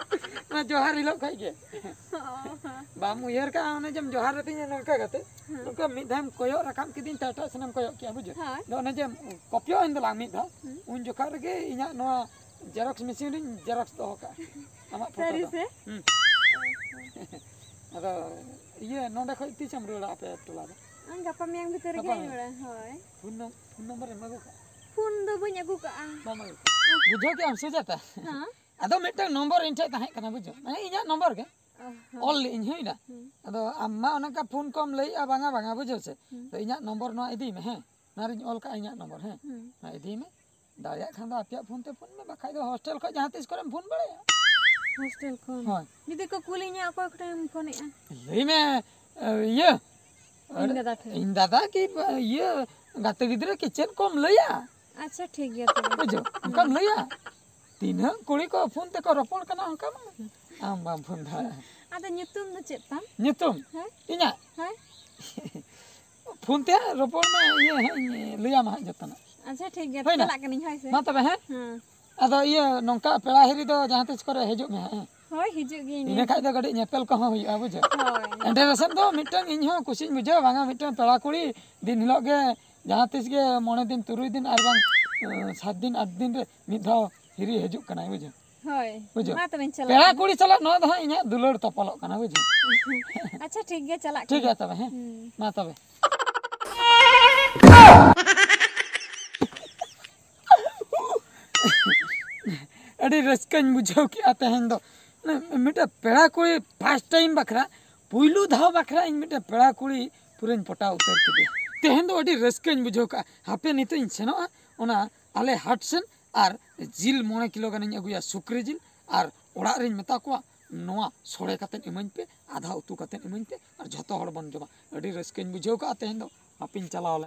ᱚᱱᱟ ᱡᱚᱦᱟᱨ ᱦᱤᱞᱳᱜ ᱠᱷᱚᱡ ᱜᱮ᱾ ᱚ, ᱦᱚᱸ᱾ ᱵᱟᱢ ᱩᱭᱦᱟᱹᱨ ᱠᱟᱜᱼᱟ, ᱚᱱᱮ ᱡᱮᱢ ᱡᱚᱦᱟᱨ ᱟᱹᱫᱤᱧᱟ ᱱᱚᱝᱠᱟ ᱠᱟᱛᱮ? ᱦᱮᱸ᱾ ᱱᱚᱝᱠᱟ ᱢᱤᱫ ᱫᱷᱟᱣᱮᱢ ᱠᱚᱭᱚᱜ ᱨᱟᱠᱟᱵ ᱠᱤᱫᱤᱧ, ᱮᱴᱟᱜ ᱥᱮᱱᱮᱢ ᱠᱚᱭᱚᱜ ᱠᱮᱜᱼᱟ, ᱵᱩᱡᱷᱟᱹᱣ? ᱦᱳᱭ᱾ ᱟᱫᱚ ᱚᱱᱮ ᱡᱮᱢ ᱠᱚᱯᱭᱚᱜ ᱮᱱ ᱫᱚᱞᱟᱝ ᱢᱤᱫ ᱫᱷᱟᱣ, ᱦᱩᱸ᱾ ᱩᱱ ᱡᱚᱠᱷᱚᱱ ᱨᱮᱜᱮ ᱤᱧᱟᱹᱜ ᱱᱚᱣᱟ ᱡᱮᱨᱚᱠᱥ ᱢᱮᱥᱤᱱ ᱨᱤᱧ ᱡᱮᱨᱚᱠᱥ ᱫᱚᱦᱚ ᱠᱟᱜᱼᱟ ᱟᱢᱟᱜ ᱯᱷᱳᱴᱳ ᱥᱟᱹᱨᱤ ᱫᱚ᱾ ᱥᱮ? ᱦᱩᱸ᱾ ᱚ, ᱦᱚᱸ᱾ ᱟᱫᱚ ᱤᱭᱟᱹ, ᱱᱚᱸᱰᱮ ᱠᱷᱚᱡ ᱛᱤᱥᱮᱢ ᱨᱩᱣᱟᱹᱲᱟ ᱟᱯᱮ ᱴᱚᱞᱟ ᱫᱚ? ᱟᱨ ᱜᱟᱯᱟ ᱢᱮᱭᱟᱝ ᱵᱷᱤᱛᱤᱨ ᱨᱮᱜᱮ ᱜᱟᱯᱟ ᱦᱟᱸᱜ ᱤᱧ ᱢᱮᱭᱟᱝ? ᱨᱩᱣᱟᱹᱲᱟ, ᱦᱳᱭ᱾ ᱯᱷᱳᱱ ᱱᱚᱢ-, ᱯᱷᱳᱱ ᱱᱚᱢᱵᱚᱨ ᱮᱢ ᱟᱹᱜᱩ ᱠᱟᱜᱼᱟ? ᱯᱷᱳᱱ ᱫᱚ ᱵᱟᱹᱧ ᱟᱹᱜᱩ ᱠᱟᱜᱼᱟ᱾ ᱵᱟᱢ ᱟᱹᱜᱩ ᱠᱟᱜᱼᱟ? ᱵᱩᱡᱷᱟᱹᱣ ᱠᱮᱜᱼᱟᱢ ᱥᱩᱡᱟᱛᱟ? ᱦᱮᱸ᱾ ᱟᱫᱚ ᱢᱤᱫᱴᱟᱝ ᱱᱚᱢᱵᱚᱨ ᱤᱧ ᱴᱷᱮᱡ ᱛᱟᱦᱮᱸ ᱠᱟᱱᱟ, ᱵᱩᱡᱷᱟᱹᱣ? ᱢᱟᱱᱮ ᱤᱧᱟᱹᱜ ᱱᱚᱢᱵᱚᱨ ᱜᱮ᱾ ᱚ, ᱦᱚᱸ᱾ ᱚᱞ ᱞᱮᱜ ᱤᱧ, ᱦᱩᱭᱱᱟ? ᱦᱩᱸ᱾ ᱟᱫᱚ ᱟᱢ ᱢᱟ ᱚᱱᱮ ᱚᱱᱠᱟ ᱯᱷᱳᱱ ᱠᱚᱢ ᱞᱟᱹᱭᱮᱜᱼᱟ, ᱵᱟᱝᱟ, ᱵᱟᱝᱟ, ᱵᱩᱡᱷᱟᱹᱣ ᱥᱮ? ᱦᱩᱸ᱾ ᱛᱚ ᱤᱧᱟᱹᱜ ᱱᱚᱢᱵᱚᱨ ᱱᱚᱣᱟ ᱤᱫᱤᱭ ᱢᱮ, ᱦᱮᱸ? ᱱᱚᱣᱟ ᱨᱤᱧ ᱚᱞ ᱠᱟᱜᱼᱟ ᱤᱧᱟᱹᱜ ᱱᱚᱢᱵᱚᱨ, ᱦᱮᱸ? ᱦᱩᱸ᱾ ᱱᱚᱣᱟ ᱤᱫᱤᱭ ᱢᱮ᱾ ᱫᱟᱲᱮᱭᱟᱜ ᱠᱷᱟᱱ ᱫᱚ ᱟᱯᱮᱭᱟᱜ ᱯᱷᱳᱱ ᱛᱮ ᱯᱷᱳᱱ ᱢᱮ, ᱵᱟᱠᱷᱟᱡ ᱫᱚ ᱦᱳᱥᱴᱮᱞ ᱠᱷᱚᱡ ᱡᱟᱦᱟᱸ ᱛᱤᱥ ᱠᱚᱨᱮᱢ ᱯᱷᱳᱱ ᱵᱟᱲᱟᱭᱟ᱾ ᱦᱳᱥᱴᱮᱞ ᱠᱷᱚᱱ? ᱦᱳᱭ᱾ ᱡᱩᱫᱤ ᱠᱚ ᱠᱩᱞᱤᱧᱟ ᱚᱠᱚᱭ ᱠᱚᱴᱷᱮᱱ ᱮᱢ ᱯᱷᱳᱱᱮᱜᱼᱟ? ᱞᱟᱹᱭ ᱢᱮ, ᱮ, ᱤᱭᱟᱹ, ᱤᱧ ᱫᱟᱫᱟ ᱴᱷᱮᱱ᱾ ᱤᱧ ᱫᱟᱫᱟ ᱠᱤ, ᱤᱭᱟᱹ, ᱜᱟᱛᱮ ᱜᱤᱫᱽᱨᱟᱹ ᱠᱤ ᱪᱮᱫ ᱠᱚᱢ ᱞᱟᱹᱭᱟ? ᱟᱪᱪᱷᱟ, ᱴᱷᱤᱠ ᱜᱮᱭᱟ ᱛᱚᱵᱮ᱾ ᱵᱩᱡᱷᱟᱹᱣ? ᱚᱱᱠᱟᱢ ᱦᱩᱸ᱾ ᱞᱟᱹᱭᱟ? ᱛᱤᱱᱟᱹᱜ ᱠᱩᱲᱤ ᱠᱚ ᱯᱷᱳᱱ ᱛᱮᱠᱚ ᱨᱚᱯᱚᱲ ᱠᱟᱱᱟ, ᱚᱱᱠᱟ ᱢᱟ ᱟᱢ ᱵᱟᱢ ᱯᱷᱳᱱ ᱫᱟᱲᱮᱭᱟᱜᱼᱟ᱾ ᱟᱫᱚ ᱧᱩᱛᱩᱢ ᱫᱚ ᱪᱮᱫ ᱛᱟᱢ? ᱧᱩᱛᱩᱢ? ᱦᱮᱸ? ᱤᱧᱟᱹᱜ? ᱦᱮᱸ? ᱯᱷᱳᱱ ᱛᱮ ᱦᱟᱸᱜ ᱨᱚᱯᱚᱲ ᱢᱮ, ᱤᱭᱟᱹ ᱦᱟᱸᱜ ᱤᱧ ᱞᱟᱹᱭᱟᱢᱟ ᱦᱟᱸᱜ ᱡᱚᱛᱚᱱᱟᱜ᱾ ᱟᱪᱪᱷᱟ, ᱴᱷᱤᱠ ᱜᱮᱭᱟ, ᱦᱩᱭᱱᱟ? ᱪᱟᱞᱟᱜ ᱠᱟᱹᱱᱟᱹᱧ, ᱦᱳᱭ ᱥᱮ? ᱢᱟ ᱛᱚᱵᱮ, ᱦᱮᱸ? ᱦᱮᱸ᱾ ᱟᱫᱚ ᱤᱭᱟᱹ, ᱱᱚᱝᱠᱟ ᱯᱮᱲᱟ ᱦᱤᱨᱤ ᱫᱚ ᱡᱟᱦᱟᱸ ᱛᱤᱥ ᱠᱚᱨᱮ ᱦᱤᱡᱩᱜ ᱢᱮ ᱦᱟᱸᱜ, ᱦᱮᱸ? ᱦᱳᱭ, ᱦᱤᱡᱩᱜ ᱜᱤᱭᱟᱹᱧ᱾ ᱤᱱᱟᱹ ᱠᱷᱟᱡ ᱫᱚ ᱠᱟᱹᱴᱤᱡ ᱧᱮᱯᱮᱞ ᱠᱚᱦᱚᱸ ᱦᱩᱭᱩᱜᱼᱟ, ᱵᱩᱡᱷᱟᱹᱣ? ᱦᱳᱭ᱾ ᱮᱱᱰᱮ ᱨᱮᱥᱮᱫ ᱫᱚ ᱢᱤᱫᱴᱟᱝ ᱤᱧ ᱦᱚᱸ ᱠᱩᱥᱤᱧ ᱵᱩᱡᱷᱟᱹᱣᱟ, ᱵᱟᱝᱟ, ᱢᱤᱫᱴᱟᱝ ᱯᱮᱲᱟ ᱠᱩᱲᱤ ᱫᱤᱱ ᱦᱤᱞᱳᱜ ᱜᱮ ᱡᱟᱦᱟᱸ ᱛᱤᱥ ᱜᱮ ᱢᱚᱬᱮ ᱫᱤᱱ, ᱛᱩᱨᱩᱭ ᱫᱤᱱ, ᱟᱨ ᱵᱟᱝ, ᱮᱸ, ᱥᱟᱛ ᱫᱤᱱ, ᱟᱴ ᱫᱤᱱ ᱨᱮ ᱢᱤᱫ ᱫᱷᱟᱣ ᱦᱤᱨᱤ ᱦᱤᱡᱩᱜ ᱠᱟᱱᱟᱭ, ᱵᱩᱡᱷᱟᱹᱣ? ᱦᱳᱭ᱾ ᱵᱩᱡᱷᱟᱹᱣ᱾ ᱢᱟ ᱛᱚᱵᱮᱧ ᱪᱟᱞᱟᱜ ᱯᱮᱲᱟ ᱠᱟᱱᱟ᱾ ᱠᱩᱲᱤ ᱥᱟᱞᱟᱜ ᱱᱚᱣᱟ ᱫᱚ ᱦᱟᱸᱜ ᱤᱧᱟᱹᱜ ᱫᱩᱞᱟᱹᱲ ᱛᱚᱯᱚᱞᱚᱜ ᱠᱟᱱᱟ, ᱵᱩᱡᱷᱟᱹᱣ᱾ ᱟᱪᱪᱷᱟ, ᱴᱷᱤᱠ ᱜᱮᱭᱟ, ᱪᱟᱞᱟᱜ ᱴᱷᱤᱠ ᱠᱟᱱᱟ᱾ ᱜᱮᱭᱟ ᱛᱚᱵᱮ, ᱦᱮᱸ᱾ ᱦᱩᱸ᱾ ᱢᱟ ᱛᱚᱵᱮ᱾ ᱟᱹᱰᱤ ᱨᱟᱹᱥᱠᱟᱹᱧ ᱵᱩᱡᱷᱟᱹᱣ ᱠᱮᱜᱼᱟ ᱛᱮᱦᱮᱧ ᱫᱚ᱾ ᱢᱤᱫᱴᱮᱱ ᱯᱮᱲᱟ ᱠᱩᱲᱤ first time ᱵᱟᱠᱷᱨᱟ, ᱯᱩᱭᱞᱩ ᱫᱷᱟᱣ ᱵᱟᱠᱷᱨᱟ ᱤᱧ ᱢᱤᱫᱴᱮᱱ ᱯᱮᱲᱟ ᱠᱩᱲᱤ ᱯᱩᱨᱟᱹᱧ ᱯᱚᱴᱟᱣ ᱩᱛᱟᱹᱨ ᱠᱮᱫᱮᱭᱟ᱾ ᱛᱮᱦᱮᱧ ᱫᱚ ᱟᱹᱰᱤ ᱨᱟᱹᱥᱠᱟᱹᱧ ᱵᱩᱡᱷᱟᱹᱣ ᱠᱟᱜᱼᱟ᱾ ᱦᱟᱯᱮ ᱱᱤᱛᱚᱜ ᱤᱧ ᱥᱮᱱᱚᱜᱼᱟ, ᱚᱱᱟ ᱟᱞᱮ ᱦᱟᱴ ᱥᱮᱱ ᱟᱨ ᱡᱤᱞ ᱢᱚᱬᱮ ᱠᱤᱞᱳ ᱜᱟᱱᱤᱧ ᱟᱹᱜᱩᱭᱟ, ᱥᱩᱠᱨᱤ ᱡᱤᱞ, ᱟᱨ ᱚᱲᱟᱜ ᱨᱤᱧ ᱢᱮᱛᱟ ᱠᱚᱣᱟ, "ᱱᱚᱣᱟ ᱥᱚᱲᱮ ᱠᱟᱛᱮᱫ ᱤᱢᱟᱹᱧ ᱯᱮ, ᱟᱫᱷᱟ ᱩᱛᱩ ᱠᱟᱛᱮᱫ ᱤᱢᱟᱹᱧ ᱯᱮ, ᱟᱨ ᱡᱷᱚᱛᱚ ᱦᱚᱲ ᱵᱚᱱ ᱡᱚᱢᱟ᱾" ᱟᱹᱰᱤ ᱨᱟᱹᱥᱠᱟᱹᱧ ᱵᱩᱡᱷᱟᱹᱣ ᱠᱟᱜᱼᱟ ᱛᱮᱦᱮᱧ ᱫᱚ᱾ ᱦᱟᱯᱮᱧ ᱪᱟᱞᱟᱣ ᱞᱮᱱ